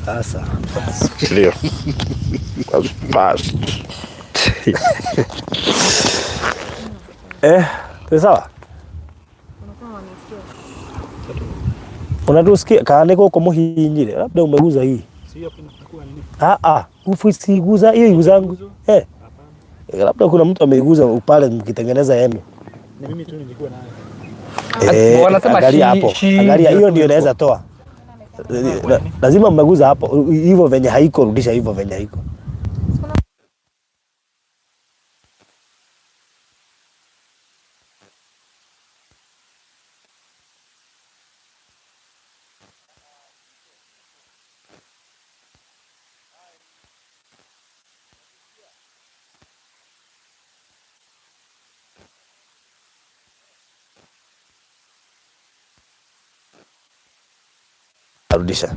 Sasa ndio That's fast. Eh, twĩ sawa? Unatusikia? Kana nĩ gũkũ mũhihinyire, labda umeguza hii. Ah ah, usiguza hiyo iguzangu. Eh. Labda kuna mtu ameiguza pale mkitengeneza yenu. Ni mimi tu nilikuwa nayo. Eh, Wanasema angalia hapo. Angalia ndio hiyo ndio inaweza toa. Lazima mmeguza hapo hivyo venye haiko, rudisha hivyo venye haiko. Rudisha.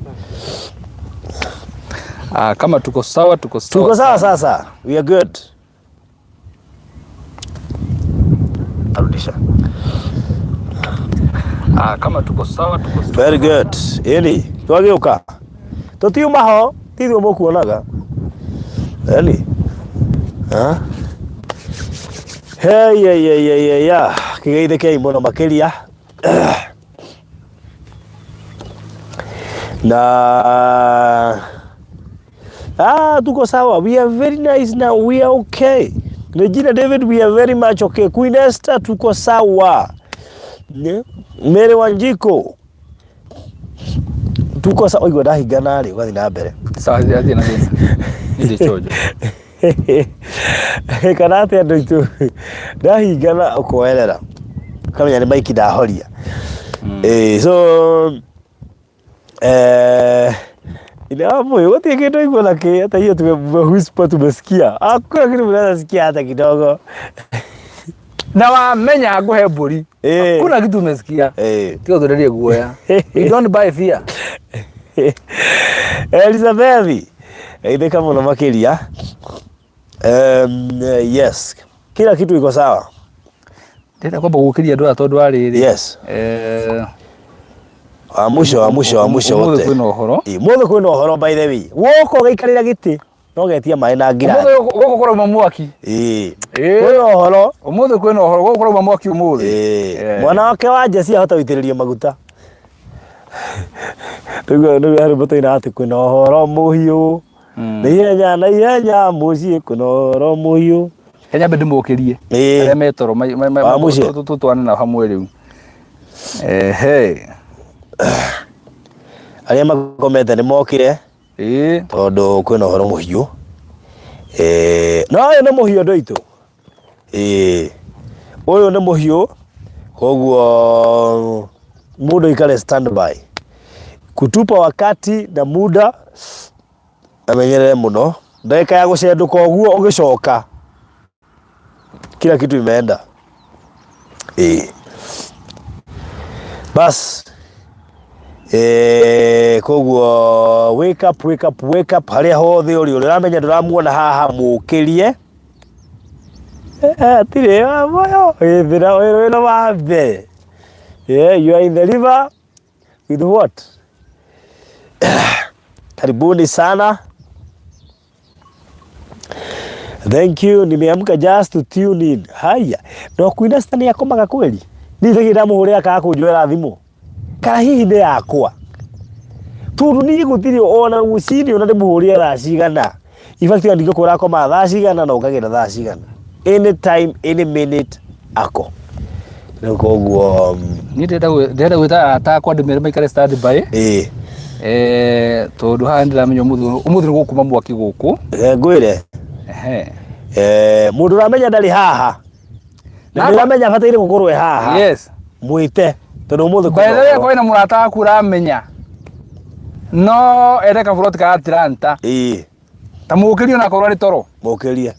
Ah, kama tuko sawa, tuko sawa. Tuko sawa sasa. We are good. Rudisha. Ah, kama tuko sawa, tuko sawa. Very good. Eli, twagĩũka. Tũtiuma ho, ti ithuĩ mũkuonaga. Eli. Ha? Hey, hey, hey, hey, hey, ya. Kĩgeithĩkei mũno makĩria. Na tuko sawa. We are very nice now. We are okay. Regina David, we are very much okay. Queen Esther, tuko sawa. Ne? Mary Wanjiko, tuko sawa. Oigua ndahingana rĩ, ũgathiĩ na mbere. Sawa, athiĩ na mbere. Nĩ chonjo. Kana atĩa andũ aitũ, ndahingana ũkoerera ũkamenya nĩ maiki ndahoria. So inawamuyo gũtirĩ kĩndũ aigua na kĩ hata hiyo tumewhisper tumesikia, hakuna kitu mnaweza sikia hata kidogo. Na wamenya ngũhe mbũri. Hakuna kitu umesikia. Tiga ũthũrĩrie guoya. We don't buy fear. Elizabeth, geithĩka mũno makĩria. Yes, kila kitu iko sawa. Ndĩrenda kwamba gũkĩria andũ aya tondũ wa rĩrĩ. Yes. Wa mũico, wa mũico, wa mũico Ũmũthĩ wote. kwĩna ũhoro. Ĩ, ũmũthĩ kwĩna ũhoro by the way. Woka ũgaikarĩra gĩtĩ no getia maĩ na ngirathi. Ũmũthĩ gũkũ kũrauma mwaki. Ĩ. Ĩ. Kwĩna ũhoro. Ũmũthĩ kwĩna ũhoro, gũkũ kũrauma mwaki ũmũthĩ. Ĩ. Mwana wake wa Jesse ahota gũitĩrĩrio maguta. Rĩu nĩguo harĩ mũtũina atĩ kwĩna ũhoro mũhiũ. Na ihenya na ihenya mũciĩ kwĩna ũhoro mũhiũ. Kenya nyambe ndĩmũkĩrie. Ĩ. Arĩa me toro Wa mũciĩ. tũtwane nao hamwe rĩu. Ehe. Arĩa makomete nĩ mokire. Ĩ. Tondũ kwĩna ũhoro mũhiũ. No ũyũ nĩ mũhiũ andũ aitũ. Ĩ. Ũyũ nĩ mũhiũ, koguo mũndũ aikare standby. Kutupa wakati na muda amenyerere mũno. Ndagĩka ya gũcendũka ũguo ũgĩcoka, kila kitu imeenda. Ĩ. Bas. Koguo wake up, wake up, wake up harĩa hothe ũrĩ, ũrĩa ũramenya ndũramuona haha mũkĩrie. Tirĩ moyo, wĩthĩra wĩra wa mbere. Yeah, you are in the river with what? Karibuni sana. Thank you, nimeamka just to tune in. Haya, no Queen Esther nĩ akomaga kweli? Niĩ thĩĩ ndamũhũrĩra kaga kũnjoera thimũ. Kana hihi nĩ yakwa? Tondũ niĩ gũtirĩ ona rũcinĩ ona ndĩmũhũrĩre thaa cigana. In fact, ona ndingĩkwĩra akomaga thaa cigana na ũkagĩra thaa cigana. Any time, any minute, ako. Rĩu koguo, Niĩ ndĩrenda gwĩta arata akwa ndĩmere maikare stand by. Ĩ. Tondũ haha nĩndĩramenya ũmũthĩ nĩ gũkuma mwaki gũkũ. Ngwĩre. Ehe. Mũndũ ũramenya ndarĩ haha. Na Na- nĩũramenya abataire gũkorwo e haha. Yes. Mwĩte. Tondũ ũmũthĩ By the way, kwĩna ũhoro. kwĩna mũrata waku ũramenya. No ere kaburoti ka Atlanta. Ĩ. Ta mũkĩrie onakorwo arĩ toro. Mũkĩrie.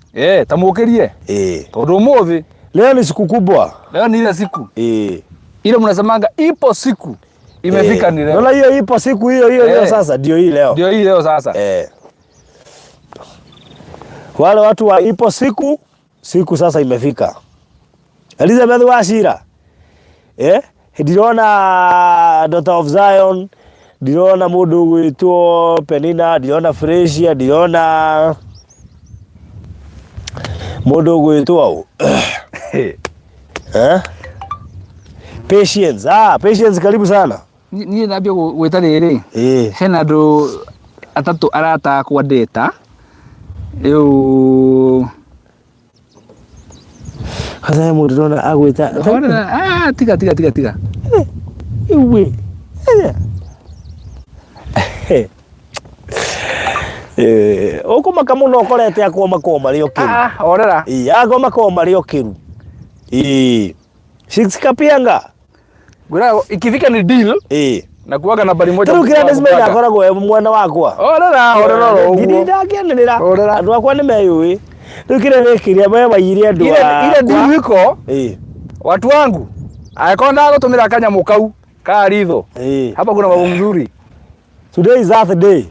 Ta mũkĩrie. Ĩ. Tondũ ũmũthĩ. Leo ni siku kubwa. Leo ni ile siku. Ĩ. Ile mnasemanga ipo siku. Imefika ni leo. Naona hiyo ipo siku hiyo hiyo hiyo sasa ndio hii leo. Ndio hii leo sasa. Wale watu wa ipo siku, siku sasa imefika. Elizabeth Wachira. Ndirona Daughter of Zion, Ndirona mũndũ ũgwĩtwo Penina, ndirona Fresia, ndirona mũndũ ũgwĩtwo ũ? Eh? Patience. Ah, Patience karibu sana. Niĩ ndambia gwĩta rĩrĩ hena andũ atatũ arata akwa ndeta rĩu. Kwanza he mũndũ ndona agwĩta. Horera, ah, tiga tiga tiga tiga. Iwe. Eh, ũkũmaka mũno ũkorete akwa makoragwo marĩ okĩru. Ah, horera. Ĩĩ, akwa makoragwo marĩ okĩru. Ĩĩ. Six Kapianga. Ngwĩraga ikifika ni deal Ĩĩ. na kuaga nambari moja. Rĩu kĩrĩa mkupanga. Desmond akoragwo e mwena wakwa. Horera, horera oro Ndini ũguo. ndangĩanĩrĩra. Horera. Andũ akwa nĩ meyũĩ. Rĩu kĩrĩa wĩkire we waiyire andũ Ile ile deal akwa. iko Ĩĩ. watu wangu. Angĩkorwo ndagũtũmĩra kanyamũ kau ka ritho. Ĩĩ. Hapa kuna mambo mzuri. Today is Saturday.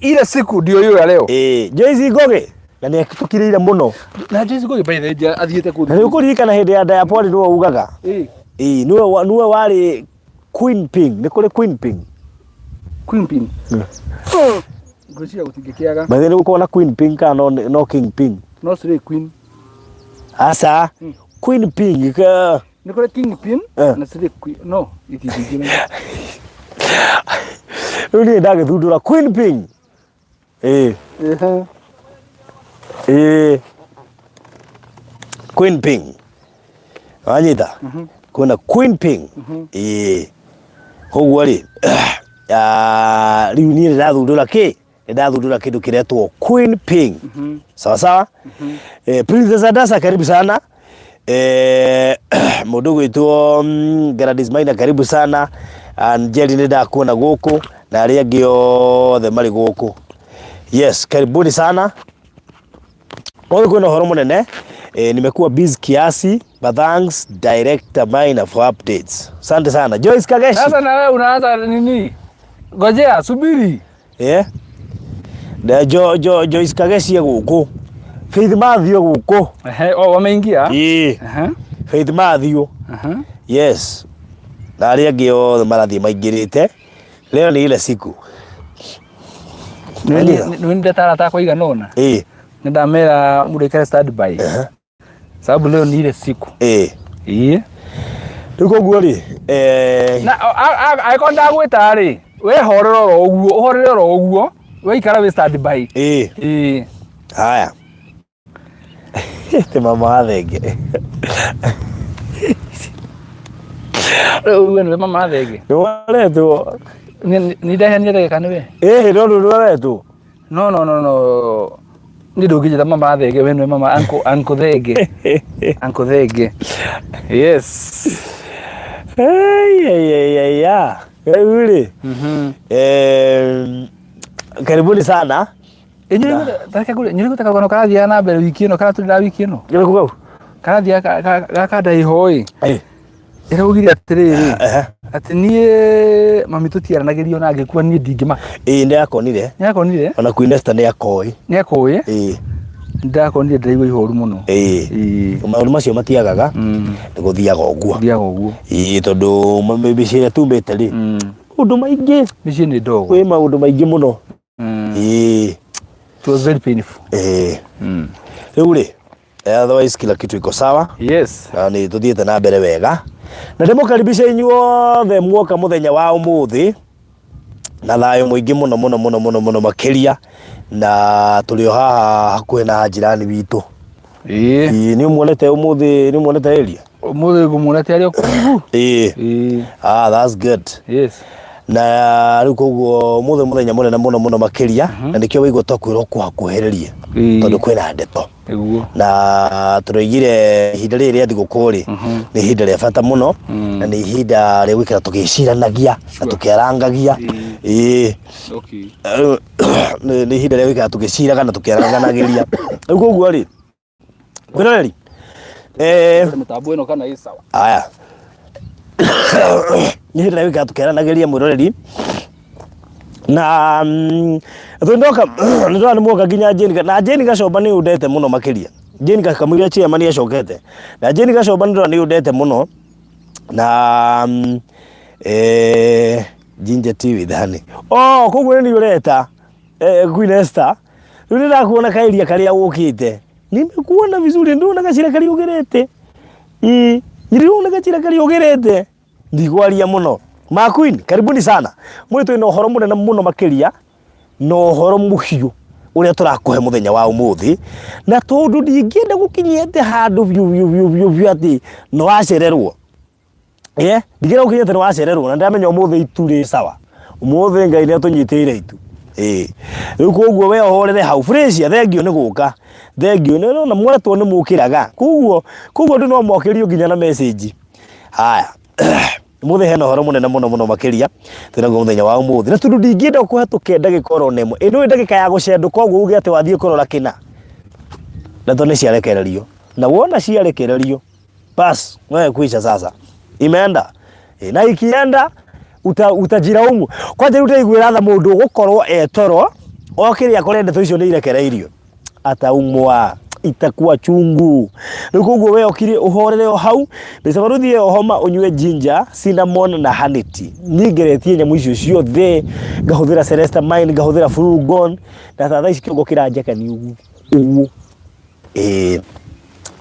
Ile siku ndio hiyo ya leo. Ĩĩ. Joyce Ngoge na nĩ tũkirĩire mũno. Na Joyce Ngoge by the way athiĩte kũ. Na nĩ ũkũririkana hĩndĩ ya Diapoli nĩwe ugaga. Ĩĩ. Ĩĩ, nĩwe warĩ Queen Ping. Nĩ kũrĩ Queen Ping. Queen Pin. Ngwĩciria gũtingĩkĩaga. By the way, nĩ gũkorwo na Queen Ping kana no King Ping. No cirĩ Queen. Aca. Queen Ping ka Nĩ kũrĩ King Pin Eh. na cirĩ Queen. No, itingĩingĩra. Rĩu niĩ ndagĩthundũra Queen Ping. Ĩĩ. Ehe. Ĩĩ. Queen Ping. Wanyita? Kwĩna Queen Ping. Ĩĩ. Koguo rĩ, ah, rĩu niĩ ndĩrathundũra kĩ? Ndĩrathundũra kĩndũ kĩretwo Queen Ping. Sawa sawa? Eh, Princess Adasa karibu sana. Eh, mũndũ ũgwĩtwo Gladys Maina karibu sana. Angeli nĩ ndakuona gũkũ na arĩa angĩ othe marĩ gũkũ. Yes, karibuni sana. Ũyũ kwĩna ũhoro mũnene. Eh, nimekuwa busy kiasi but thanks Director Maina for updates. Asante sana. Joyce Kageshi. Sasa na wewe unaanza nini? Ngojea, subiri. Eh? Na Jo Jo Joyce Kageshi e gũkũ. Faith Matthew gũkũ. Ehe, oh, wameingia? Ĩĩ. Ehe. Faith Matthew. Ehe. Yes. Na arĩa angĩ othe marathiĩ maingĩrĩte. Leo ni ile siku. Nĩ ndetara takwa igana ũna. Ĩĩ. Nĩ ndamera mũndũ aikare stand by. Sababu leo ni ile siku. Ĩĩ. Ĩĩ. Rĩu koguo rĩ, eh, Na angĩkorwo ndagwĩta rĩ, we horera oro ũguo, ũhorere oro ũguo, we ikara wĩ stand by. Ĩĩ. Ĩĩ. Haya. Ti mama wa thenge. Rĩu we nĩwe mama wa thenge. Nĩ waretwo. Nĩ ndaheanire ndagĩka nĩwe? Ĩĩ, no nĩ waretwo. No no no no. Nĩ ndũngĩnjĩta mama wa thenge, we nĩwe mama uncle uncle thenge. Uncle thenge. Yes. Ei, ei, ei, ei, ya. Rĩu rĩ, eh, karibuni sana. Nyũrĩ karũgano karathiaga na mbere wiki ĩno karatũrĩ na wiki ĩno Kĩrĩkũ kau? karathiaga gakandaiho ĩ Ĩ. ĩraugire atĩrĩrĩ Ehe. atĩ niĩ mami tũtiaranagĩrio na angĩkua niĩ ndingĩmaka. Ĩĩ nĩ akonire. Nĩakonire. Ona Queen Esther nĩ akoĩ. Nĩakoĩ. Ĩĩ. Ndakonire ndĩraigua ihoru mũno. Ĩĩ. Ĩĩ. Maũndũ macio matiagaga. Nĩ gũthiaga ũguo. Gũthiaga ũguo. Ĩĩ tondũ mĩciĩ ĩrĩa tumĩte rĩ. Maũndũ maingĩ. Mĩciĩ nĩ ndogo. Kwĩ maũndũ maingĩ mũno. Ĩĩ. It was very painful. Ĩĩ. Rĩu rĩ, otherwise kila kitu iko sawa. Yes. Na nĩ tũthiĩte na mbere wega. Na ndĩmũkaribisha inyuothe muoka mũthenya wa ũmũthĩ na thayũ mũingĩ mũno mũno mũno mũno mũno makĩria na tũrĩ o haha hakuhĩ na jirani witũ. Ĩĩ. Ĩĩ nĩ ũmuonete ũmũthĩ, nĩ ũmuonete area? Ũmũthĩ ngũmuona arĩ o kũraihu. Ĩĩ. Ĩĩ. Ah, that's good. Yes. Na rĩu koguo ũmũthĩ mũthenya mũnene mũno mũno makĩria na nĩkĩo waigua twakwĩrwo kũhakuhĩrĩrie tondũ kwĩna ndeto. Nĩguo. Na tũroigire ihinda rĩrĩ rĩa thigũkũ rĩ nĩ ihinda rĩa bata mũno na nĩ ihinda rĩa gũikara tũgĩciranagia na tũkĩarangagia. Ĩĩ. Okay. Nĩ ihinda rĩa gũikara tũgĩciraga na tũkĩaranganagĩria. Rĩu koguo rĩ, mwĩroreri, Mĩtambo ĩno kana ĩ sawa? Aya. Nĩ ihinda rĩa gũikara tũkĩaranagĩria mwĩroreri. Na ndoka nĩ ndona nĩ muoka nginya Jane na Jane Gacomba nĩ ũndete mũno makĩria. Jane Kamũira chairman nĩ acokete. Na Jane Gacomba nĩ ndona nĩ ũndete mũno. Na Ginger tea with honey. Oh, koguo nĩ niĩ ũreta Queen Esther. Rĩu nĩ ndakuona kaeria karĩa ũkĩte. Nimekuona vizuri, ndĩrona gacĩra karĩa ũgerete. Ĩ, ndĩrona gacĩra karĩa ũgerete. Ndigwaria mũno. Ma Queen, karibuni sana. Mwĩ twĩna ũhoro mũnene mũno makĩria na ũhoro mũhiũ ũrĩa tũrakũhe mũthenya wa ũmũthĩ na tondũ ndingĩenda gũkinyia atĩ handũ biũ biũ biũ biũ biũ atĩ nĩ wacererwo. Yeah, ndigĩra gũkinya atĩ nĩ wacererwo na ndĩramenya ũmũthĩ itu rĩ sawa. Ũmũthĩ Ngai nĩ atũnyitĩire itu. Ĩĩ. Rĩu koguo we ũhorere hau. Fresia, thengiũ nĩ gũka. Thengiũ nĩ ũrona mwaretwo nĩ mũkĩraga. Koguo koguo andũ no mokĩrio nginya na message. Haya. Ũmũthĩ hena ũhoro mũnene mũno mũno makĩria twĩnaguo mũthenya wa ũmũthĩ na tondũ ndingĩenda kũhetũke ndagĩka oro na ĩmwe. Ĩ nĩũĩ ndagĩka ya gũcendũka ũguo uge atĩ wathiĩ kũrora kĩna. Ndeto nĩ ciarekererio. Na wona ciarekererio bas wewe kuisha sasa imeenda. Na ikienda utajiraumu kwanja rĩu ndĩraiguĩra tha mũndũ ũgũkorwo e toro okĩre akore ndeto icio nĩ irekereirio ataumwa itakuwa chungu. Rĩu koguo we okire ũhorere o hau Mr. Baruthi ĩyo homa ũnyue ginger, cinnamon na honey tea. Niĩ ngeretie nyamũ icio ciothe ngahũthĩra Celestamine ngahũthĩra Flugon na thaa ici kĩongo kĩranjakania ũguo ũguo. Ĩĩ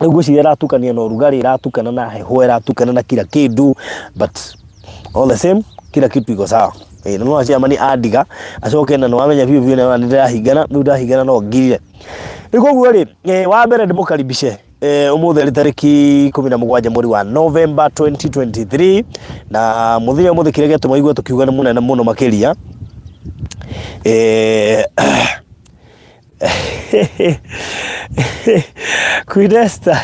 rĩu ngwĩciria ĩratukania na ũrugarĩ ĩratukana na heho ĩratukana na kila kĩndũ but all the same kila kitu iko sawa. Ĩĩ na no chairman andiga acoke na nĩwamenya biũ biũ nĩ ndĩrahingana rĩu ndahingana no ngirire. Rĩu koguo rĩ wa mbere ndĩmũkaribishe ũmũthĩ arĩ tarĩki 17 mweri wa November 2023 na mũthenya ũmũthĩ kĩrĩa gĩatũma igue tũkiuga nĩ mũnene mũno makĩria Queen Esther.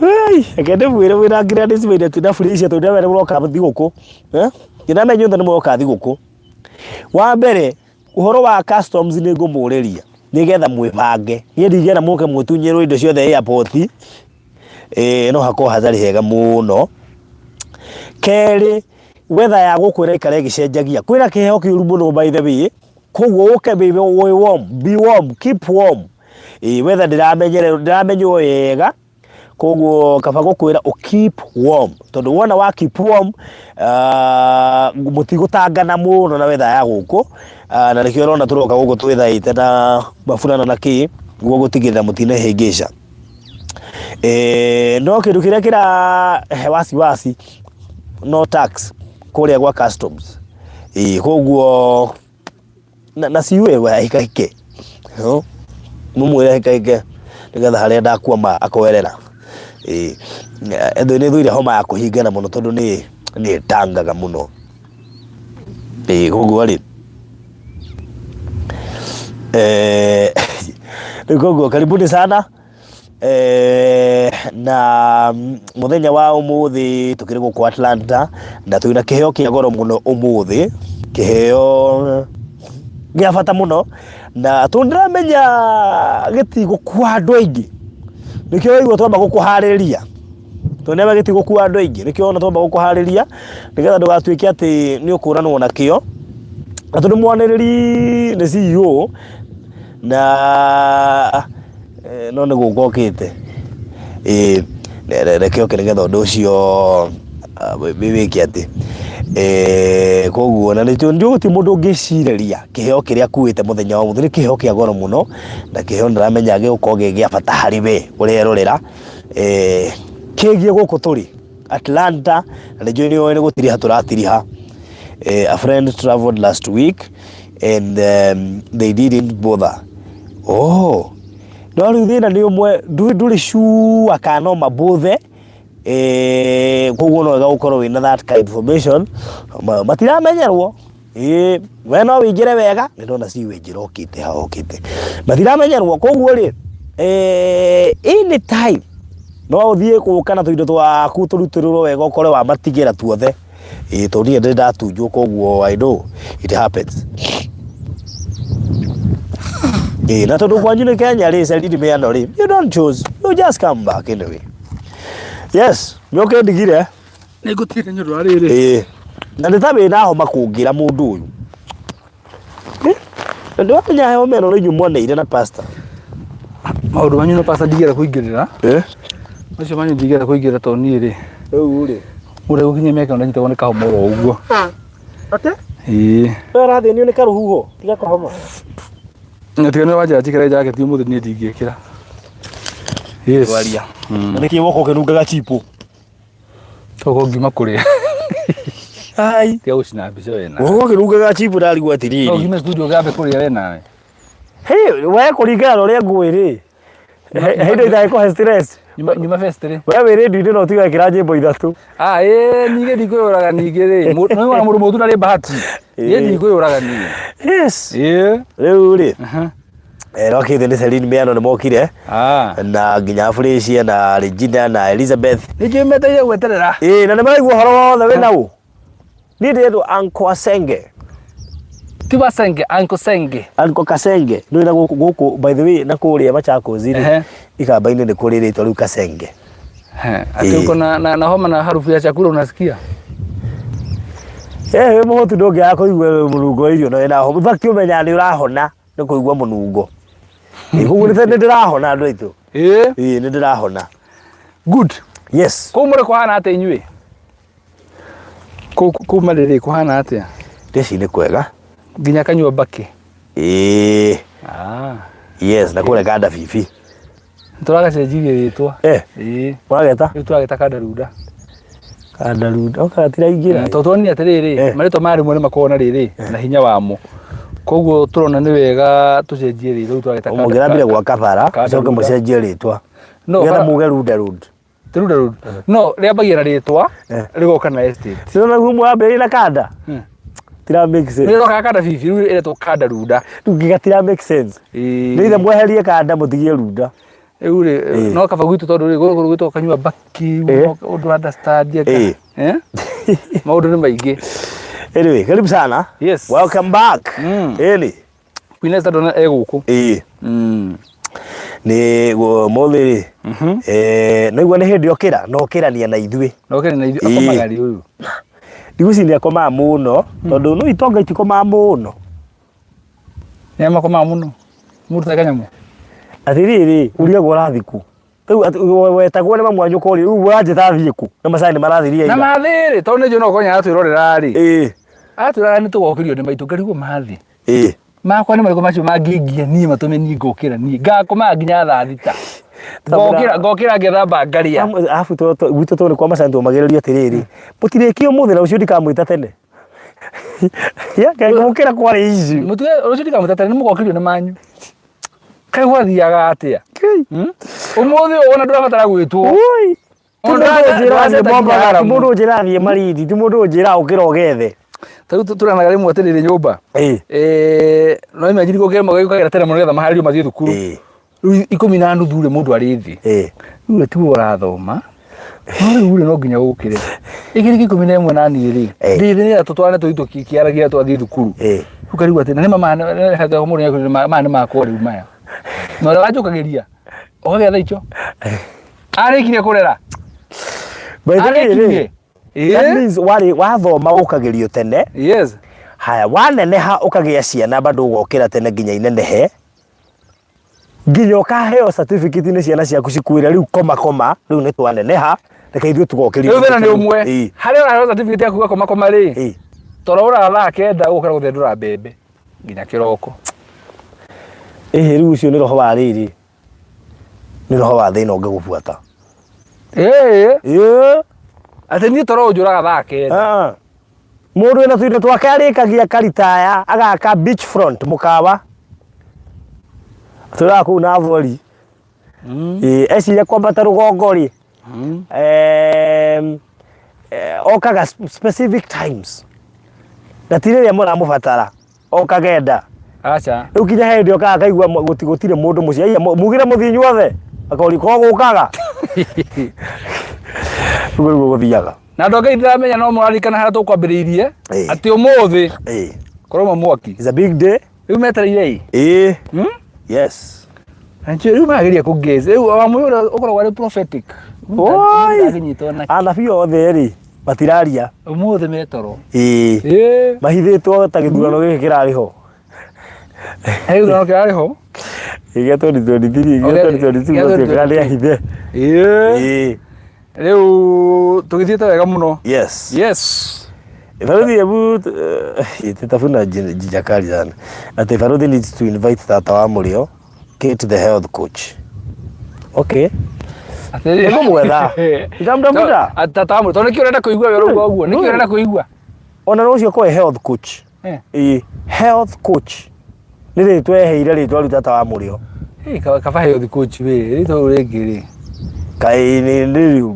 Wei, reke ndĩmwĩre mwĩna Gladys Maina na Felicia tondũ ndĩramenya nĩmũroka thigũkũ. Eh? Ndĩramenya inyuothe nĩmũroka thigũkũ. Wa mbere, ũhoro wa customs nĩ ngũmũrĩria nĩgetha mwĩbange. Niĩ ndingĩenda mũke mũtunyĩrwo indo ciothe airport. No hakorwo hatarĩ hega mũno. Kerĩ, weather ya gũkũ ĩraikara ĩgĩcenjagia. Kwĩna kĩheho kĩũru mũno by the way. Koguo ũke wĩ warm, be warm, keep warm. Ĩĩ weather ndĩramenyererwo ndĩramenywo wega koguo kaba gũkwĩra ũ keep warm tondũ wona wa keep warm mũtigũtangana mũno na weather ya gũkũ na nĩkĩo ũrona tũroka gũkũ twĩthaĩte na maburana na kĩ nĩguo gũtigĩrĩra mũtinehĩngĩca. No kĩndũ kĩrĩa kĩrahe wasiwasi no tax kũrĩa gwa customs. Ĩĩ koguo na ciũĩ we ahikahike mũmwĩre ahikahike nĩgetha harĩa ndakwama akoerera. Ĩĩ nĩ thũire homa ya kũhingana mũno tondũ nĩ ĩtangaga mũno. Ĩĩ koguo rĩ rĩu koguo karibuni sana. Na mũthenya wa ũmũthĩ tũkĩrĩ gũkũ Atlanta na twĩna kĩheo kĩa goro mũno ũmũthĩ, kĩheo gĩa bata mũno na tondũ ndĩramenya gĩtigũkua andũ aingĩ nĩkĩo waigua twamba gũkũharĩrĩria, tondũ nĩũramenya gĩtigũkua andũ aingĩ nĩkĩo wona twamba gũkũharĩria nĩgetha ndũgatuĩke atĩ nĩ ũkũranwo nakĩo, na tondũ mwanĩrĩri nĩ CEO na no nĩ gũka okĩte, ĩĩ reke oke nĩgetha ũndũ ũcio wĩke atĩ, koguo na nĩ njũĩ gũtirĩ mũndũ ũngĩcirĩria kĩheo kĩrĩa akuĩte mũthenya wa ũmũthĩ nĩ kĩheo kĩa goro mũno, na kĩheo ndĩramenya gĩgũkorwo gĩ gĩa bata harĩ we ũrerorera, kĩgiĩ gũkũ tũrĩ Atlanta, na nĩ njũĩ nĩ ũĩ nĩ gũtiriha tũratiriha. A friend traveled last week and they didn't bother. Oh, no rĩu thĩna nĩ ũmwe ndũrĩ sure kana no mabothe koguo no wega gũkorwo wĩna that kind information matiramenyerwo ĩĩ we no wĩingĩre wega nĩ ndona sewage ĩrokĩte haha ũkĩte matiramenyerwo koguo rĩ anytime no ũthiĩ gũka na tũindo twaku tũrutĩrĩrwo wega ũkore wamatigĩra tuothe. Ĩĩ tondũ niĩ ndĩ ndatunjwo koguo I know it happens. Ĩĩ na tondũ kwanyu nĩ Kenya rĩ Celine Miano rĩ you don't choose you just come back anyway. Yes, nĩ ũkĩndigire. Nĩ ngũtigire nĩ ũndũ wa rĩrĩ. Ĩĩ. Na nĩ ta wĩna homa kũngĩra mũndũ ũyũ. Na ndĩramenya homa ĩno nĩ inyuĩ mwaneire na pastor. Maũndũ manyu na pastor ndingĩenda kũingĩrĩra. Eh? Macio manyu ndingĩenda kũingĩrĩra tondũ niĩ rĩ, Rĩu rĩ. Mũndũ egũkinyia mĩaka ĩno ndanyitagwo nĩ kahoma oro ũguo. Ate? Ĩĩ. We ũrathĩnio nĩ karũhuho tiga kũhoma. Na tiga nĩ wanjĩra njĩkĩre jaketi ũmũthĩ niĩ ndingĩkĩra. Yes. Waria. Na nĩkĩ woka ũkĩnungaga chipo? Toko ngima kũrĩa. Ai. Tiga gũcina mbica we nawe. Woka ũkĩnungaga chipo ndarigwo No atĩrĩrĩ. ngime studio gambe kũrĩa we nawe. Hey, we kũringana na ũrĩa ngũĩ rĩ. He indo itangĩkũhe stress. Nyuma nyuma fest rĩ. We wĩ radio-inĩ no tiga ĩkĩra nyĩmbo ithatũ. Ah, ĩĩ ningĩ ndikwĩyũraga ningĩ rĩ. Nĩ wona mũndũ mũtu ndarĩ bahati. Niĩ ndikwĩyũraga niĩ. Yes. Ĩĩ. Rĩu rĩ. Rokĩte nĩ Celine Miano nĩ mokire. Ah. Na nginya Felicia na Regina na Elizabeth. Nĩ njũĩ metereire gweterera. Ĩĩ na nĩ maraigua ũhoro wothe wĩna ũ. Niĩ ndĩretwo Uncle Asenge. Ti Wasenge, Uncle Senge. Uncle Kasenge. Nĩ na gũkũ gũkũ by the way na kũrĩa Machakos rĩ. Ehe. Ikamba-inĩ nĩ kũrĩ rĩtwa rĩu Kasenge. He, Ati uko na, na, na homa na harufu ya chakula unasikia? Eh, wĩ mũhũtu ndũngĩaga kũigua mũnungo wa irio na wĩna homa. In fact ũmenyaga nĩ ũrahona nĩ kũigua mũnungo. Ĩ, Koguo nĩ nĩ ndĩrahona andũ aitũ. Ĩĩ. Ĩĩ nĩ ndĩrahona. Good. Yes. Kũu mũrĩ kũhana atĩa inyuĩ? Kũu kũu marĩ rĩ kũhana atĩa? Ndeci nĩ kwega. Nginya kanyua mbakĩ. Ĩĩ. Ah. Yes, na kũrĩa kanda bibi. Tũragacenjirie rĩtwa. Eh, Ĩĩ. ũrageta? Rĩu tũrageta Kandarunda. Kandarunda. Oka gatiraingĩra. Tondũ tuonire atĩrĩrĩ, Eh. marĩtwa maya rĩmwe nĩ makoragwo na rĩrĩ na hinya wamo. Koguo tũrona nĩ wega tũcenjie rĩtwa rĩu tũrageta Kanda- Mũngĩrambire gwaka bara, Kanda mũcoke Runda. mũcenjie rĩtwa. No, Nĩgetha bara- muge Runda Road. Ti Runda Road. No, rĩambagia na rĩtwa, Eh. rĩgoka na estate. Sio guo mwambĩrĩria na kanda. Tira make sense. Nĩ ĩrokaga Kanda bibi, rĩu ĩretwo Kandarunda. Rĩu gĩgatira make sense. Ĩĩ. Nĩ ithe mweherie kanda mũtigie runda. Rĩu rĩ, Ĩĩ. no kaba gwitũ tondũ rĩ, gũkũ gwitũ kanyua mbaki, Ĩĩ. ũndũ understand eka. Ĩĩ. Eh? Maũndũ nĩ maingĩ. Anyway, karibu sana. Yes. Welcome back. Ĩni. Queen Esther ndona e gũkũ. Ĩĩ. Nĩ mũthĩ rĩ. Eh, naigua nĩ hĩndĩ okĩra na okĩrania na ithuĩ. No kene na ithuĩ Ĩĩ. akomaga rĩ ũyũ. Ndigwĩciria nĩ akomaga mũno tondũ no itonga itikomaga mũno. Nĩ makomaga mũno. Mũndũ ta kanyamũ. Atĩrĩrĩ, ũrigagwo ũrathiĩ kũ? Rĩu wetagwo nĩ mamu wanyu ũkoria rĩu ũranjĩta thiĩ kũ? Na macani nĩ marathirie Na ira. mathĩ rĩ, tondũ nĩ njũĩ no ũkorwo aratwĩrorera rĩ. Ĩĩ. Aratwĩrorera nĩ tũgokĩrio nĩ maitũ ngarigwo mathĩ. Ĩĩ. Makwa nĩ marĩkũ macio mangĩngia niĩ matũme niĩ ngokĩra niĩ. Ngakomaga nginya thaa thita. Ngokĩra ngokĩra ngethamba ngarĩa. Arabu gwitũ tondũ nĩ kwa macani tũmagĩrĩrio atĩrĩrĩ, mũtirĩkie ũmũthĩ na rũciũ ndikamwĩta tene. Ya, gũkĩra kwarĩ easy. Mũtige rũciũ ndikamwĩta tene nĩ mũgokĩrio nĩ manyu. Kaĩ gwathiaga atĩa? Ũmũthĩ ũyũ ona ndũrabatara gwĩtwo. Oi. Ti Ona mũndũ ũnjĩraga ndũraceta thiĩ nginya Mombatha, ti Aramu. mũndũ ũnjĩraga thiĩ Malindi, ti mũndũ ũnjĩraga ũkĩra ũgethe. Ta rĩu tũranaga rĩmwe atĩrĩrĩ nyũmba. Ĩĩ. Eh, no imagine gũkĩra magĩũkagĩra tene mũno nĩgetha maharĩrio mathiĩ thukuru. Ĩĩ. Rĩu ikũmi na nuthu rĩ mũndũ arĩ thĩ. Ĩĩ. Rĩu we tiwe ũrathoma. No rĩu rĩ no nginya ũkĩre. Ĩkĩrĩ 11 na niĩ rĩ. Ĩĩ. Ndĩ thĩ nĩgetha tũtwarane tũthiĩ tũkĩaragia twathiĩ thukuru. Ĩĩ. Ũkarigwo atĩ na nĩ ma maya mũndũ nĩakwĩrire maya nĩ makwa rĩu maya. Na ũrĩa wanjũkagĩria ũkagĩa thaa icio. Arĩkirie kũrera. By the way, rĩ, Arĩkirie. that Ĩĩ. means warĩ wathoma ũkagĩrio tene. Yes. Haya, waneneha ũkagĩa ciana bado ũgokĩra tene nginya inenehe. Nginya ũkaheo certificate nĩ ciana ciaku cikwĩre rĩu koma koma, rĩu nĩ twaneneha, reke ithuĩ tũgokĩrio. Rĩu thĩna nĩ ũmwe. Ĩĩ. Harĩa ũraheo certificate yaku gakoma koma rĩ. Ĩĩ. Toro ũraga thaa kenda ũgũkĩra gũthendũra mbembe nginya kĩroko. Ĩhĩ rĩu ũcio nĩ roho wa rĩrĩ. Nĩ roho wa thĩna ũngĩgũbuata. Ĩĩ. Ĩĩ. Atĩ niĩ toro ũnjũraga thaa kenda. Ah. Mũndũ wĩna tũindo twake arĩkagia karitaya agaka beach front mũkawa. Tũraga kũu na thweri. Ĩĩ, eciria kwambata rũgongo rĩ. Okaga specific times. Na ti rĩrĩa mũramũbatara. Okagenda. Aca. Rĩu kinya hĩndĩ okaga akaigua gũtirĩ mũndũ mũciĩ. Aiya mugire mũthiĩ inyuothe. Akoria ko gũkaga. Ũguo nĩguo gũthiaga. Na andũ a Ngai ndiramenya no mũraririkana harĩa tũkwambĩrĩirie Ĩĩ. atĩ ũmũthĩ Ĩĩ. kũrauma mwaki. It's a big day. Rĩu metereire ĩ. Ĩĩ. Yes. Na nĩkĩo rĩu marageria kũ guess. Rĩu wa mũyũ ũrĩa ũkoragwo arĩ prophetic. Oi. Ndangĩnyitwo na Anabii othe rĩ matiraria. Ũmũthĩ me toro. Ĩĩ. Ĩĩ. Mahithĩtwo ta gĩthurano gĩkĩ kĩrarĩ ho. He gĩthurano kĩrarĩ ho. Gĩa 2023, gĩa 2022 Gĩa gũtuĩkaga nĩ ahithe. Ĩĩ. Ĩĩ. Rĩu tũgĩthiĩte wega mũno. Yes. Yes. Baruthi hebu tafuna jijakali sana. Ati Baruthi needs to invite tata wa Murio, Kate the health coach. Okay. Atĩrĩrĩ. Nĩngũmwetha. Nitamtafuta. Tata wa Mũrĩo, tondũ nĩkĩo ũrenda kũigua we ũrauga ũguo, nĩkĩo ũrenda kũigua? Ona rũciũ kwa health coach. Eh. Ĩĩ, health coach. Nĩ rĩtwa eheire rĩtwa rĩu tata wa Mũrĩo. Hey, kaba health coach we, rĩtwa rĩu rĩngĩ rĩ. Kaĩ nĩ rĩu.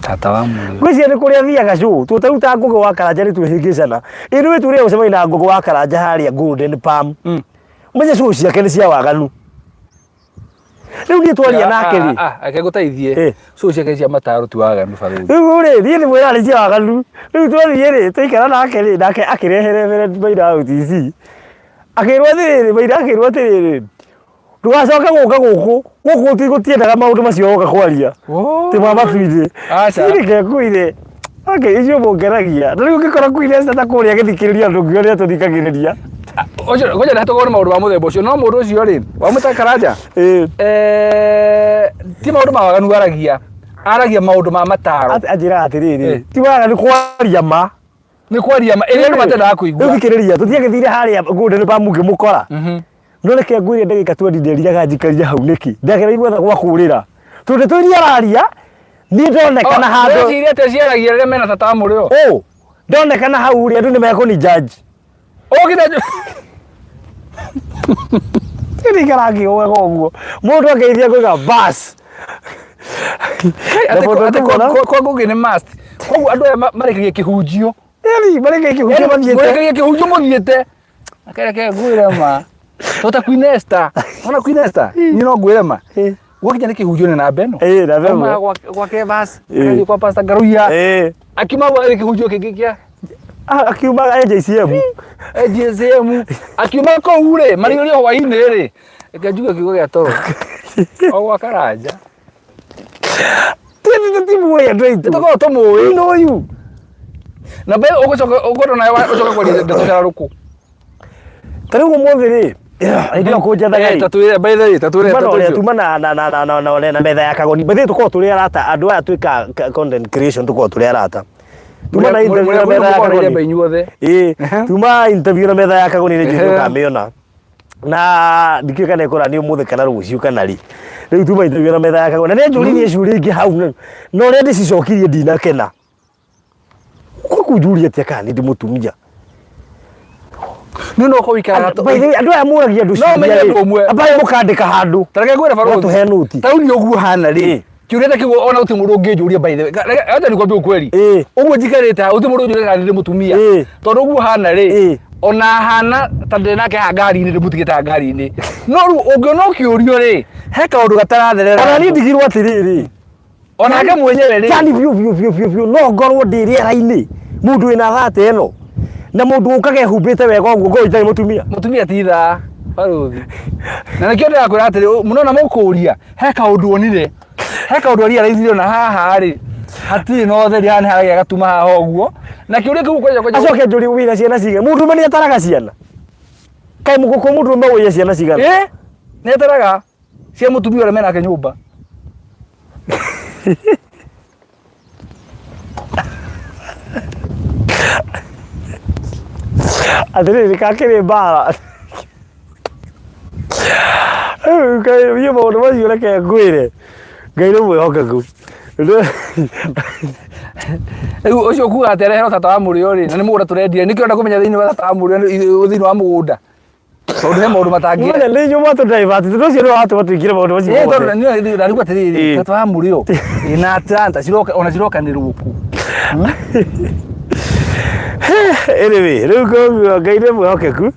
Tata wa Mũrĩo. Ngwĩciria nĩ kũrĩa athiaga cũ tũ ta Ngũgĩ wa Karanja nĩ twĩhĩngĩcana. Ĩ nĩũĩ tũrĩa gũcemania na Ngũgĩ wa Karanja harĩa Golden Palm. Ũmenye cũ ciake nĩ cia waganu. Rĩu niĩ twaria nake rĩ. Ah, ah, reke ngũteithie. Eh. Cũ ciake cia mataro ti waganu barũthi. Rĩu rĩ niĩ nĩ mwĩra nĩ cia waganu. Rĩu twathiĩ rĩ twaikara nake rĩ nake akĩrehe Reverend Maina wa UTC. Akĩrwo atĩrĩrĩ Maina akĩrwo atĩrĩrĩ ndũgacoke gũka gũkũ gũkũ gũtiendaga maũndũ macio woka kwaria. Ti ma matu-inĩ. Aca. Niĩ reke ngwĩre. Okay, icio mũngenagia. Na rĩu ũngĩkora Queen Esther ta kũrĩa agĩthikĩrĩria andũ ũngĩ ũrĩa tũthikagĩrĩria. Ũcio ngoja ndahĩtũkwo nĩ maũndũ ma mũthemba ũcio no mũndũ ũcio rĩ wamwĩta Karanja Ĩĩ. eh, ti maũndũ ma waganu aragia aragia maũndũ ma mataro Anjĩraga atĩrĩrĩ, Eh. ti waganu kwaria ma. nĩ kwaria ma ĩrĩa andũ matendaga kũigua Rĩu thikĩrĩria, tũtiagĩthire harĩa Golden Palm ngĩmũkora. Mhm. No reke ngwĩre ndagĩka 20 nderiraga njikarire hau nĩkĩ. Ndagereire gwetha gwa kũũrĩra. Tondũ ndeto iria araria, niĩ ndonekana handũ. Weciria atĩa ciaragia rĩrĩa mena tata wa Mũrĩo Ũ, ndonekana hau rĩ, andũ nĩ mekũni judge. Ũkĩte Ndirikara ngĩũgaga ũguo. Mũndũ ageithia ngauga bas. Na atĩ mũndũ atĩ ũkĩmuona- kwa Ngũgĩ nĩ must koguo andũ aya marĩkagia kĩhunjio Yaani marĩkagia kĩhunjio mathiĩte. marĩkagia kĩhunjio mũthiĩte akareke ngwĩre ma tota Queen Esther ona Queen Esther niĩ no ngwĩre ma Eh. gwakinya nĩ kĩhunjio nĩ namba ĩno Eh, namba ĩmwe. Aumaga gwake bas Eh. agathiĩ kwa Pastor Ngaruiya Eh. akiuma hau agathiĩ kĩhunjio kĩngĩ kĩa Ah, akiumaga AJCM. AJCM akiuma kũu rĩ marigĩrĩrio hwainĩ rĩ reke njuge kiugo gĩa toro o gwa Karanja Tũthiĩte tũtimũĩ andũ aitũ. tũkorwo tũmũĩ We know you. na mbe ũgũcoka ũgũkorwo nawe ũcoka kwaria ndeto cia rũkũ Ta rĩu ũmũthĩ rĩ, hĩndĩ ĩyo kũnjethaga rĩ, ta twĩre by the way ta twĩre tuma na ndeto ũrĩa icio. tuma na na na na na na na na metha ya kagoni. By the way tũkoragwo tũrĩ arata andũ aya twĩkaga content creation tũkoragwo tũrĩ arata. Tuma na interview na metha ya Mũrĩa kagoni. inyuothe Ĩĩ, Ehe. tuma interview na metha ya kagoni nĩ njũĩ Ehe. nĩũkamĩona. Na ndikĩũĩ kana ĩkũra nĩ ũmũthĩ kana rũciũ kana rĩ. Rĩu tuma interview na metha ya kagoni. Na nĩ anjũririe ciũria ingĩ hau na ũrĩa ndĩcicokirie ndinakena. Kũnjũria atĩa kana nĩ ndĩ mũtumia. Nĩ no ũkorwo ũikaraga By the way, andũ aya mũragia andũ No ũmenye ciũria ũndũ rĩ, ũmwe. ambai mũkandĩka handũ. Ta reke ngwĩre barũthi. Mũgatũhe nũti. Ta rĩu niĩ ũguo hana rĩ Ĩĩ. kĩũria ta kĩu ona gũtirĩ mũndũ ũngĩnjũria by the way acha nikwambie ukweli Ĩĩ. ũguo njikarĩte haha gũtirĩ mũndũ ũnjũria kana ndĩ mũtumia Ĩĩ. tondũ ũguo hana rĩ Ĩĩ. ona hana ta ndĩ nake haha ngari-inĩ ndĩmũtigĩte haha ngari-inĩ no rĩu ũngĩona ũkĩũrio rĩ he kaũndũ gatarathereera Ona niĩ ndigirwo atĩrĩrĩ. onake mwenyewe rĩ Yani biũ biũ biũ biũ biũ no ngorwo ndĩ rĩera-inĩ mũndũ wĩna thate ĩno na mũndũ ũkaga ehumbĩte wega ũguo ngorwo itarĩ mũtumia. Mũtumia ti thaa barũthi na nĩkĩo ndĩrakwĩra atĩrĩ mũnona mũkũria he kaũndũ onire he kaũndũ arealize ona haha rĩ hatirĩ na ũtheri haha nĩ haragĩa gatuma haha ũguo na kĩũria kĩu kwanja kwanja Acoke anjũrie wĩna ciana cigana. Mũndũrũme nĩ ataraga ciana. Kaĩ mũgũkũ mũndũrũme ũiye ciana cigana? ĩ nĩ ataraga cia mũtumia ũrĩa menake nyũmba Atĩrĩrĩ kakĩrĩ mbara. Rĩu Ngai niĩ maũndũ macio reke ngwĩre. Ngai nĩ mwĩhokeku. Rĩu ũcio kuga atĩ areherwo tata wa mũrĩo rĩ na nĩ mũgũnda tũrendia nĩkĩo ũrenda kũmenya thĩinĩ wa tata wa mũrĩo thĩinĩ wa mũgũnda tondũ he maũndũ matangĩ Mũthenya nĩ inyuĩ mwatũ divert tondũ ũcio nĩwe watũma tũingĩre maũndũ macio Ĩĩ, tondũ mothe. nĩ ndarigwo atĩrĩrĩ Ĩĩ. tata wa mũrĩo ĩna Atlanta ciroka ona cirokanĩrwo kũ Anyway, rĩu koguo Ngai nĩ mwĩhokeku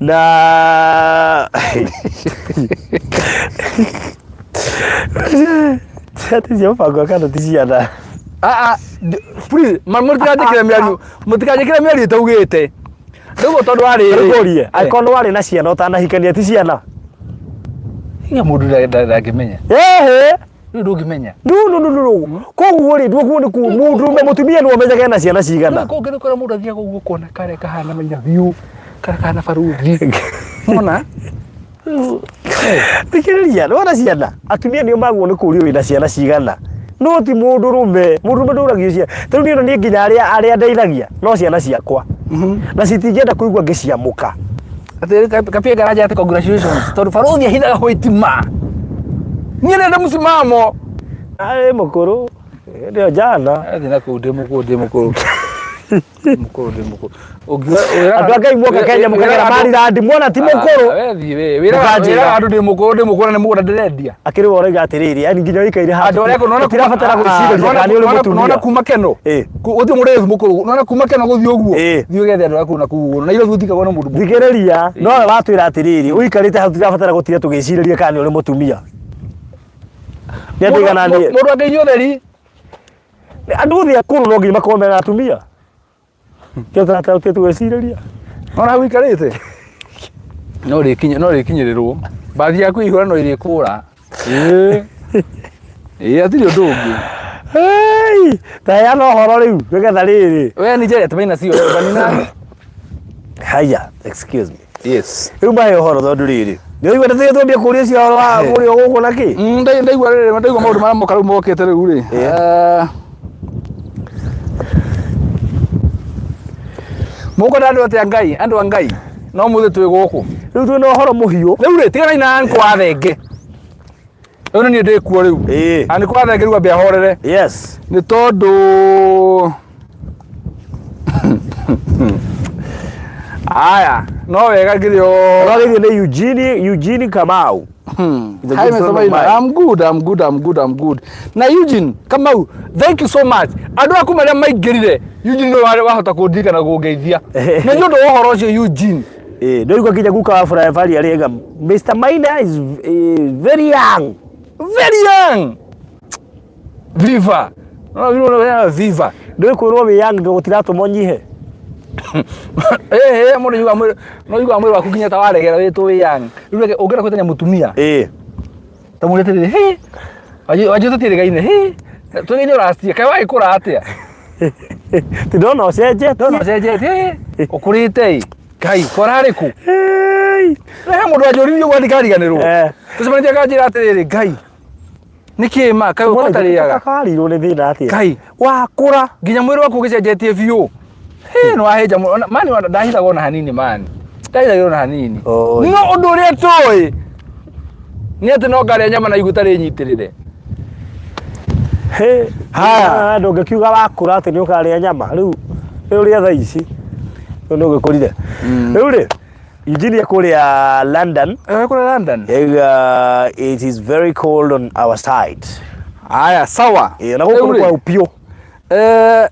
na atĩ cia mũbango wa kana ti ciana. Ah, ah, please mũtikanjĩkĩre mĩario mũtikanjĩkĩre mĩario ĩtaugĩte rĩu tondũ wa rĩrĩ Ngũrie, angĩkorwo nĩ warĩ na ciana ũtanahikania ti ciana. Hinya mũndũ ndangĩmenya Ehe. rĩu ndũngĩmenya No no no no no. Koguo rĩ, ndũguo nĩ ku mũndũ mũtumia nĩwe ũmenyaga ena ciana cigana. kũngĩ nĩ kũrĩa mũndũ athiaga ũguo ũkona karĩa kahana maina biũ karĩa kahana baruthi mona Thikĩrĩria, nĩwona ciana? Atumia nĩo magwo nĩ kũũrio wĩna ciana cigana. No ti mũndũrũme, mũndũrũme ndũragio ciana. Ta rĩu niĩ niĩ nginya arĩa arĩa ndeithagia no ciana ciakwa. Na citingĩenda kũigua ngĩciamũka. Atĩ kapia garaja ati congratulations tondu baruthi ahithaga hwitima. Niĩ nenda msimamo. Arĩ mũkũrũ, ndio jana. Atĩ na kũu ndĩ mũkũrũ ndĩ mũkũrũ. Mũkũrũ ndĩ mũkũrũ. Andũ a Ngai muoka Kenya mũkagera Maryland muona ti mũkũrũ. Wĩraga andũ ndĩ mũkũrũ ndĩ mũkũrũ na nĩ mũgũnda ndĩrendia. Akĩrĩ we ũroiga atĩrĩrĩ, yani nginya ũikaire handũ. Andũ arĩa nona Ũtirabatara gwĩcirĩria kana nĩ ũrĩ mũtumia. Nona kuma Keno. Gũtirĩ mũndũ mũkũrũ. Nona kuma Keno gũthiĩ ũguo. Thiĩ ũgethe andũ a kũu na kũu ũguo. Na Nairobi gũtikagwo na mũndũ mũkũrũ. Thikĩrĩria, nowe watwĩra atĩrĩrĩ, ũikarĩte hau tũtirabatara gũtinda tũgĩcirĩria kana nĩ ũrĩ mũtumia. Nĩ andũ aigana niĩ? Mũndũ angĩinyua ũtheri. Andũ othe akũrũ no nginya makorwo mena atumia. Kĩo tũratĩa tũgĩcirĩria. Nona hau ũikarĩte. No rĩkinye no rĩkinyĩrĩrwo. Mbathi yaku ihũra no irĩkũra. Ĩĩ. Ĩĩ hatirĩ ũndũ ũngĩ. Hey, ta heana ũhoro rĩu nĩgetha rĩrĩ. We ni Jared maina sio banina. Haya, excuse me. Yes. Rĩu mahe ũhoro tondũ rĩrĩ. Nĩ ũigua nĩ twambia kũria cia ũhoro wa kũrĩa gũkũ na kĩ? Ndaigua rĩrĩ ndaigua maũndũ marĩa moka rĩu mokĩte rĩu rĩ. Mũkwenda andũ atĩa Ngai, andũ a Ngai. No mũthĩ twĩ gũkũ. Rĩu twĩna ũhoro mũhiũ. Rĩu rĩ tiganai na Anko wa Thenge. Rĩu nĩ niĩ ndĩ kuo rĩu. Ĩĩ. Anko wa Thenge rĩu ambe ahorere. Yes. Nĩ tondũ aya no wega ngĩrĩ o Ũragĩthio nĩ Eugene, Eugene Kamau. He's a Hi, good Mr. friend of Maina. mine. I'm good, I'm good, I'm good, I'm good. Na Eugene Kamau, thank you so much. Andũ aku marĩa maingĩrire, Eugene nĩwe warĩ wahota kũndirikana kũngeithia. Na nĩ ũndũ wa ũhoro ũcio Eugene. Eh, ndoigua nginya guka wa Furaya arĩga Mr. Maina is very young. Very young. Viva. No, no, viva. Ndũĩ kwĩrwo wĩ young ndũ gũtiratũma ũnyihe. Eh, eh, mũndũ yuga mwĩrĩ, no yuga mwĩrĩ waku nginya ta waregera wĩtwo wĩ young. Rĩu reke ũngĩenda kwĩtania mũtumia. Ĩĩ. Ta mwĩre atĩrĩrĩ, hĩ. Wanjũ tũtiĩrĩgaine, hĩ. Tũrĩgaine ũracia, kaĩ wagĩkũra atĩa? Ti ndona ũcenjetie. Ndona ũcenjetie, hĩ. Ũkũrĩte ĩ. Ngai, kwararĩ kũ? Hĩ. He mũndũ wanjũririe ũguo ndikariganĩrwo. Eh. Tũcemanĩtie akanjĩra atĩrĩrĩ, Ngai. Nĩkĩ ma kaĩ ũtarĩaga? Karirwo nĩ thĩna atĩa? Ngai. Wakũra. Nginya mwĩrĩ waku ũgĩcenjetie biũ. Hĩ, nĩ wahĩnja mũno. Mani ndahithagwo ona hanini mani. Ndahithagĩrwo ona hanini. Oi. No ũndũ ũrĩa tũĩ nĩ atĩ no ngarĩa nyama na iguta rĩnyitĩrĩre. Hĩ. Haya. Ndũngĩkiuga wakũra atĩ nĩ ũkarĩa nyama. Rĩu rĩu ũrĩa thaa ici. Rĩu nĩ ũgĩkũrire. Rĩu rĩ, Eugenia kũrĩa London. Eh, kũrĩa London? It is very cold on our side. Aya, sawa. Na gũkũ Rĩu nĩ rĩ, kwa ũpiũ.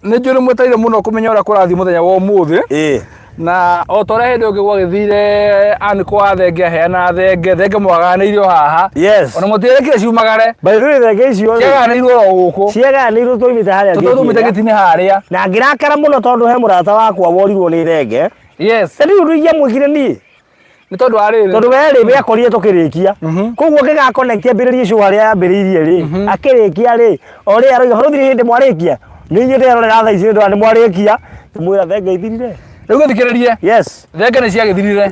Nĩ njũĩ nĩ mwetereire mũno kũmenya ũrĩa kũrathiĩ mũthenya wa ũmũthĩ. Na o ta ũrĩa hĩndĩ ĩngĩ gwagĩthire Ann kwa Thenge aheana thenge, thenge mwagayanĩire o haha. Yes. Ona mũtirekire ciumagare. By the way, thenge icio rĩ, Ciagayanĩirwo o gũkũ. ciagayanĩirwo twaumĩte harĩa Tondũ tumĩte gĩti-inĩ. gĩti-inĩ harĩa. Na ngĩrakara mũno tondũ he mũrata wakwa worirwo nĩ thenge. Yes. Na rĩu ũndũ ingĩamwĩkire niĩ. Nĩ tondũ wa rĩrĩ. Tondũ we rĩ, we akorire tũkĩrĩkia. Koguo ngĩga connect ambĩrĩrie show harĩa yambĩrĩirie rĩ, akĩrĩkia rĩ, o rĩ aroiga barũthi hĩndĩ mwarĩkia. Nĩ inyuĩ ndĩrerorera thaa ici nĩ ndĩrona nĩ mwarĩkia. Ngĩmwĩra thenge ithirire. Rĩu gĩthikĩrĩrie. Yes. Thenge nĩ ciagĩthirire.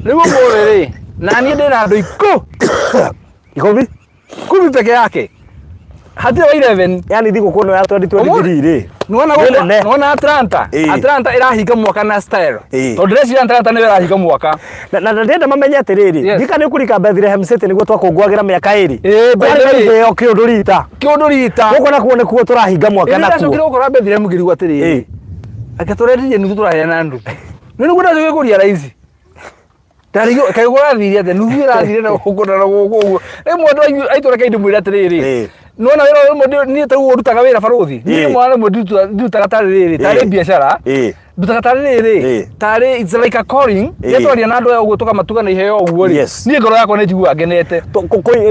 Rĩu ũmũthĩ rĩ, na niĩ ndĩna andũ 10. 10 peke yake. Hatirĩ wa 11. Yani thigũkũ ĩno ya 2023 rĩ. Nĩwona Nĩ gũkũ- nene. nĩwona Atlanta? Ĩĩ. Atlanta ĩrahinga mwaka na style. Ĩĩ. Tondũ ndĩreciria Atlanta nĩyo ĩrahinga mwaka. Na na ndĩrenda mamenye atĩrĩrĩ, Yes. ndika nĩ ũkũrika Bethlehem City nĩguo twakũngũagĩra mĩaka ĩrĩ. Ĩĩ, by Kwarĩ the na way. iheo kĩũndũ rita. Kĩũndũ rita. Gũkũ nakuo nĩkuo tũrahinga mwaka Ĩĩ, nakuo. ndacokire gũkora Bethlehem ngĩrigwo atĩrĩrĩ. Ĩĩ. Ake tũrendirie nuthu tũraheana nuthu. Nĩ nĩguo ndacokire kũria raici. Ndarigwo kaĩ kũrathire atĩa nuthu ĩrathire na gũkũ na gũkũ ũguo. Rĩmwe andũ aitũ reke ndĩmwĩre atĩrĩrĩ. Ĩĩ. Nĩwona wĩra ũyũ rĩmwe niĩ ta rĩu ndutaga wĩra barũthi. Niĩ Ĩĩ. rĩmwe rĩmwe ndutaga tarĩ rĩrĩ tarĩ Ĩĩ. biacara. Ĩĩ. Ndutaga tarĩ rĩrĩ Ĩĩ. tarĩ it's like a calling. Ĩĩ. Rĩrĩa twaria na andũ aya ũguo tũkamatuga na iheo ũguo rĩ. Yes. Niĩ ngoro yakwa nĩ njiguaga ngenete.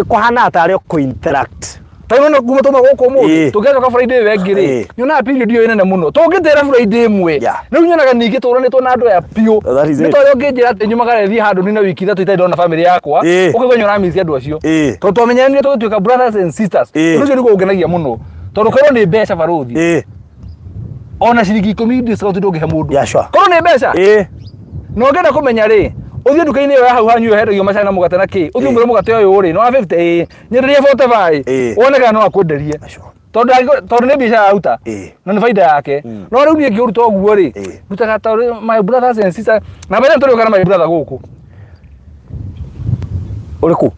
Kũhana tarĩ o kũ-interact. Ta rĩu nĩwona kuma twauma gũkũ ũmũthĩ Ĩĩ. tũngĩcoka Friday ĩyo ĩngĩ rĩ Ĩĩ. nyonaga period ĩyo ĩnene mũno tũngĩtĩra Friday ĩmwe Yeah. rĩu nyonaga ningĩ tũranĩtwo na andũ aya biũ That is nĩ it. tondũ ũngĩnjĩra atĩ nyumagare thiĩ handũ nina wiki ithatũ itarĩ ndona famĩlĩ yakwa Ĩĩ. ũkaigua nĩ ũramisi andũ acio Ĩĩ. tondũ twamenyanire tũgĩtuĩka brothers and sisters Ĩĩ. ũndũ ũcio nĩguo ũngenagia mũno tondũ korwo nĩ mbeca barũthi Ĩĩ. ona ciringi ikũmi discount ndũngĩhe mũndũ Yeah, sure. korwo nĩ mbeca Ĩĩ. na ũngĩenda kũmenya rĩ ũthiĩ nduka-inĩ ĩyo ya hau hanyu ĩyo hendagio macani na mũgate na kĩ ũthiĩ Ĩĩ. ũmwĩre mũgate ũyũ rĩ nĩ wa 50 ĩĩ nyenderia 45 Ĩĩ. wone kana no akwenderie Sure. Tondũ tondũ nĩ biacara aruta. Na nĩ baida yake. No rĩu niĩ ngĩũruta ũguo rĩ, rutaga ta ũrĩa my brothers and sisters, na by the way tũrĩũka na my brother gũkũ. Ũrĩkũ?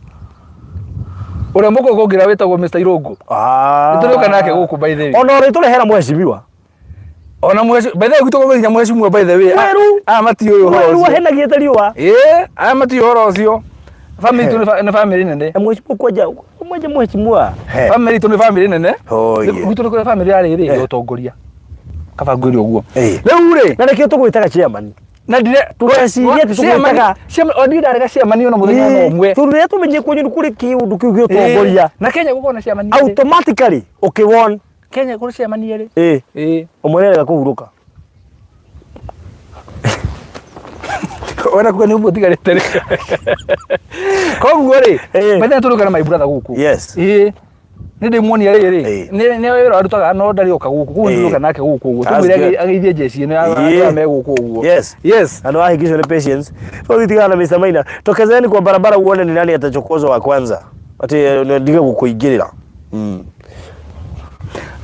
Ũrĩa mũkũngũ ũngĩra wĩtagwo Mr. Irũngũ. Ah. Nĩtũrĩũka nake gũkũ by the way. Ona ũrĩtũrehera mheshimiwa. Ona mweshi, by the way gwitũ gũkũ nginya mheshimiwa by the way. Mweru. Aya matiũĩ ũhoro Mweru ũcio. ahenagia ta riũa. Ĩĩ, aya matiũĩ ũhoro ũcio. Family itũ nĩ family nene. Na mheshimiwa kwanja mwenje mheshimiwa. He. Family itũ nĩ family nene. Oh, yeah. Gwitũ nĩ kũrĩ family ya rĩrĩ ya ũtongoria. Kaba ngwĩre ũguo. Eh. Rĩu rĩ, Na nĩkĩo tũgwĩtaga chairman. na ndire Tũreciria atĩ tũgwĩtaga- chairman, o ndirĩ ndarega chairman ona mũthenya ona ũmwe. Tondũ rĩrĩa tũmenye kwanyu nĩ kũrĩ kĩũndũ kĩu gĩa ũtongoria. Ĩĩ, Na Kenya gũkorwo na chairman erĩ. Automatically ũkĩwon. Kenya kũrĩ chairman erĩ. Ĩĩ. Ĩĩ. Ũmwe nĩarega kũhurũka. Wena kuga nĩ ũmwe ũtigarĩte rĩ. Koguo rĩ, Ĩĩ. by the way tũrĩũka na my brother gũkũ. Yes. Ĩĩ. Nĩ ndĩmuonia rĩrĩ, Ĩĩ. nĩ wĩra arutaga no ndarĩ oka gũkũ, koguo Ĩĩ. nĩ ndĩrĩũka nake gũkũ ũguo. That's Tũmwĩre good. ageithie jeshi ĩno ya Ĩĩ. andũ aya me gũkũ ũguo. Yes. Yes. Na nĩwahĩngĩcwo nĩ patience. So tigana na Mr. Maina. Tokezeni kwa barabara uone ni nani atachokozwa wa kwanza. Ati ndige gũkũingĩrĩra.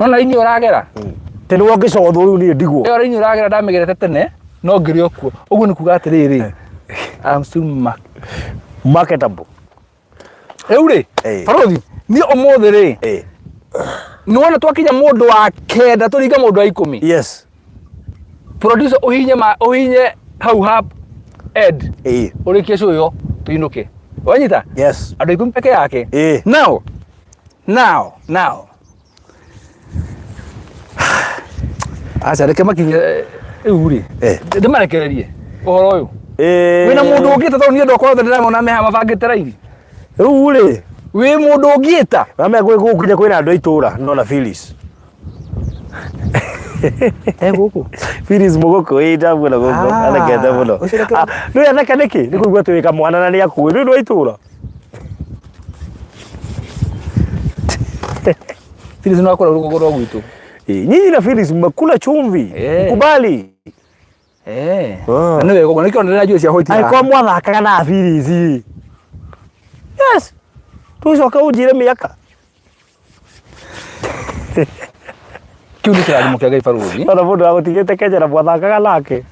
No na inyuĩ ũragera. Tĩ nĩwe ũngĩcothwo rĩu niĩ ndigwo. Ĩyo raini ũragera ndamĩgerete tene no ngĩrĩ o kuo. Ũguo nĩ kuga atĩrĩrĩ, I'm still Marketable. Rĩu rĩ, Ĩĩ. barothi, niĩ ũmũthĩ rĩ, Ĩĩ. nĩwona twakinya mũndũ wa kenda tũringa mũndũ wa ikũmi. Yes. Producer ũhinye ma ũhinye hau ha Ed Ĩĩ. ũrĩkie show ĩyo tũinũke. Wanyita? Yes. Andũ 10 peke yake. Ĩĩ. Now, now, now. Aca reke makinye rĩu rĩ. Eh. Ndĩmarekererie ũhoro ũyũ. Ĩĩ. Wĩna mũndũ ũngĩta tondũ niĩ andũ akwa othe ndĩramona me haha mabangĩte raini. Rĩu rĩ, Wĩ mũndũ ũngĩta. Ramenya gwĩ gũkũ nginya kwĩna andũ a itũra nona Phyllis. Eh gũkũ. Phyllis Mũgũkũ ĩĩ ndamuona gũkũ Ah, athekete mũno. ũcio reke- Ah, Nĩũĩ atheka nĩkĩ? Nĩ kũigua atĩ wĩ kamwana na nĩ akũĩ. Nĩ ũndũ wa itũra. Phyllis no akora rũgongo rwa gwitũ. Ĩĩ, Nyinyi na Phyllis mmekula chumvi. Eh. Mkubali. Eh. Ah. Na nĩ wega ũguo nĩkĩo ndĩrĩ na njuĩrĩ cia white haha. Angĩkorwo mwathakaga na Phyllis. Yes. Tũcoke ũnjĩre mĩaka. Kĩu nĩ kĩrathimo kĩa Ngai barũthi. Ona mũndũ agũtigĩte Kenya na mwathakaga nake.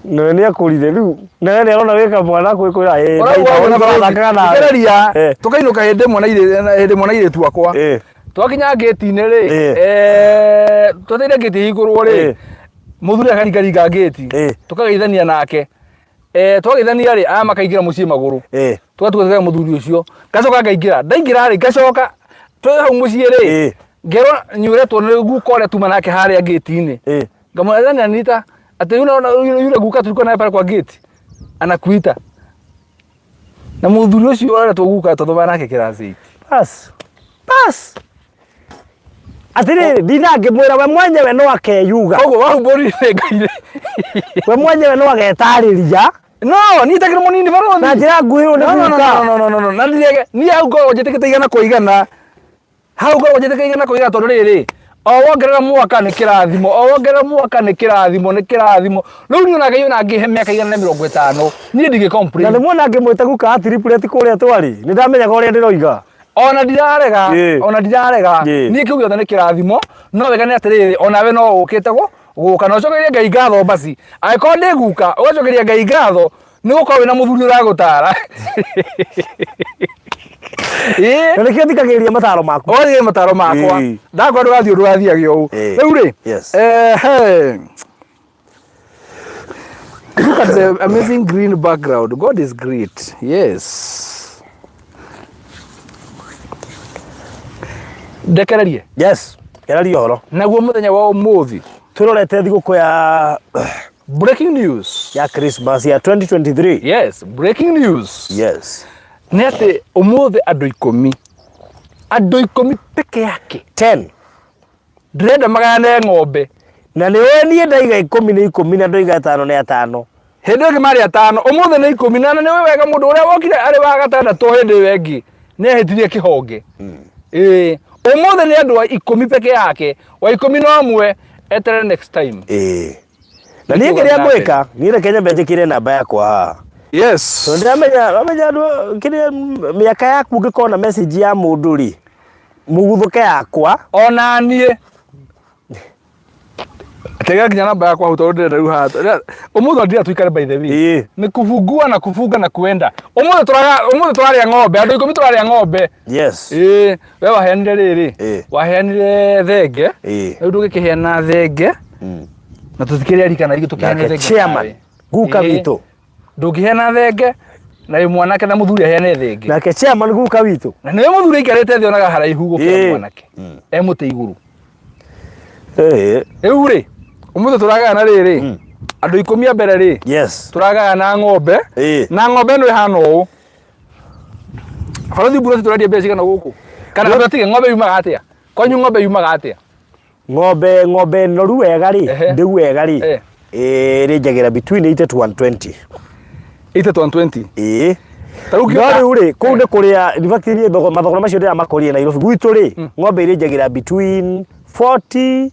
Nawe nĩ akũrire rĩu. Nawe nĩ arona wĩ kamwana kwĩkwĩra ĩĩ. Ũraigua ũguo na Mwathakaga nawe. Ngĩgereria Eh. tũkainũka hĩndĩ ĩmwe na hĩndĩ ĩmwe na airĩtu akwa. Eh. Twakinya ngĩti-inĩ rĩ, Eh. eh, twetereire ngĩti ĩhingũrwo rĩ, Eh. mũthuri akaringaringa ngĩti, Eh. tũkageithania nake. Eh, twageithania rĩ, aya makaingĩra mũciĩ magũrũ. Eh. Tũgatua tũkaiga mũthuri ũcio. Ngacoka ngaingĩra. Ndaingĩra rĩ, ngacoka twĩ hau mũciĩ rĩ, Eh. ngerwo nyuretwo nĩ guka ũrĩa tuma nake harĩa ngĩti-inĩ. Eh. Ngamwĩra nani anita atĩ yule yule guka tulikuwa naye pale kwa gate anakuita. Na mũthuri ũcio ũretwo guka tũthoma nake class 8. Bas. Bas. Atirĩrĩ, ndinangĩmwĩra we mwenyewe no akeyuga. Koguo wahumbũrire Ngai. We mwenyewe no agetarĩria No, niĩ itakĩrĩ mũnini barũthi. na njĩra nguhĩ ũũ nĩ No, no, no, guka. no, no, no, no, na ndirege niĩ hau ngoragwo njĩtĩkĩte igana kwa igana. Hau ngoragwo njĩtĩkĩte igana kwa igana tondũ rĩrĩ, o wongerera mwaka nĩ kĩrathimo, o wongerera mwaka nĩ kĩrathimo, nĩ kĩrathimo. Rĩu niĩ ona Ngai ona angĩhe mĩaka 150, niĩ ndingĩ Na complain. nĩ muona ngĩmwĩta guka wa triplet kũrĩa twarĩ. Nĩ ndamenyaga ũrĩa ndĩroiga. Ona ndirarega, Ĩĩ. ona ndirarega. Ĩĩ. Niĩ kĩu gĩothe nĩ kĩrathimo, no wega nĩ atĩrĩrĩ, onawe no ũkĩte gũka na ũcokerie Ngai ngatho basi. Angĩkorwo ndĩ guka, ũgacokeria Ngai ngatho nĩ gũkorwo wĩna mũthuri ũragũtara. Ĩĩ. Na nĩkĩo thikagĩrĩria mataro maku. Ũgathiĩ mataro makwa. Ĩĩ. Ndakwa ndũgathiĩ ndũgathiage ũũ. Ĩĩ. Rĩu rĩ, Yes. ehe. Look at the amazing green background. God is great. Yes. Ndekererie. Yes. Keraria ũhoro. Naguo mũthenya wa ũmũthĩ. Twĩrorete thigũkũ ya Breaking news. ya Christmas ya 2023. Yes, breaking news. Yes. Nĩ atĩ ũmũthĩ andũ 10. Andũ 10 peke yake. 10. Ndĩrenda magayane ng'ombe. Na nĩ ũĩ niĩ ndaiga 10 nĩ 10 na ndoiga 5 nĩ 5. Hĩndĩ ĩyo ĩngĩ marĩ 5, ũmũthĩ nĩ 10 na nĩ ũĩ wega mũndũ ũrĩa wokire arĩ wa gatandatũ hĩndĩ ĩyo ĩngĩ nĩ ahĩtirie kĩhonge. Ĩĩ, ũmũthĩ nĩ andũ a 10 peke yake, wa 11 eterere next time. Ĩĩ. Na niĩ kĩrĩa ngwĩka, niĩ reke nyambe njĩkĩre namba yakwa haha. Yes. Tondũ ndĩramenya, ũramenya andũ kĩrĩa mĩaka yaku ũngĩkorwo na message ya mũndũ rĩ, Mũguthũke yakwa. Ona niĩ tega nginya namba yakwa hau tondũ ndĩrenda rĩu haha ũmũthĩ ndira tuikare by the way. Ĩĩ. Nĩ kufungua na kufunga na kuenda. Ũmũthĩ tũraga ũmũthĩ tũrarĩa ng'ombe, andũ 10 tũrarĩa ng'ombe. Yes. Ĩĩ, we waheanire rĩrĩ. Ĩĩ. Waheanire thenge. Ĩĩ. Rĩu ndũgĩkĩheana thenge na tũtikĩrĩ arika na ithuĩ tũkĩheane Nake thenge chairman nawe. guka Ĩĩ. witũ. Ndũngĩheana thenge na wĩ mwanake na mũthuri aheane thenge. Nake chairman guka witũ. Na nĩwe mũthuri aikarĩte thĩ onaga haraihu gũkĩra Ĩĩ. mwanake. E mũtĩ igũrũ. Ĩĩ. Rĩu rĩ, ũmũthĩ tũragayana rĩrĩ, andũ 10 a mbere rĩ, Yes. tũragayana ng'ombe. Ĩĩ. Na ng'ombe ĩno ĩhana ũũ. Balothi Mburoti tũrendia mbeca cigana gũkũ? Kana andũ atige ng'ombe yumaga atĩa? Kwanyu ng'ombe yumaga atĩa? Ng'ombe ng'ombe noru wega rĩ, Ehe. ndĩu wega rĩ, Eh. ĩrĩnjagĩra between 80 to 120. 80 to 120. Ĩĩ. Ta rĩu No ngĩũka- rĩu rĩ, kũu nĩ kũrĩa, in fact niĩ thogora mathogora macio ndĩramakorire Nairobi. Gwitũ rĩ, ng'ombe irĩnjagĩra between 40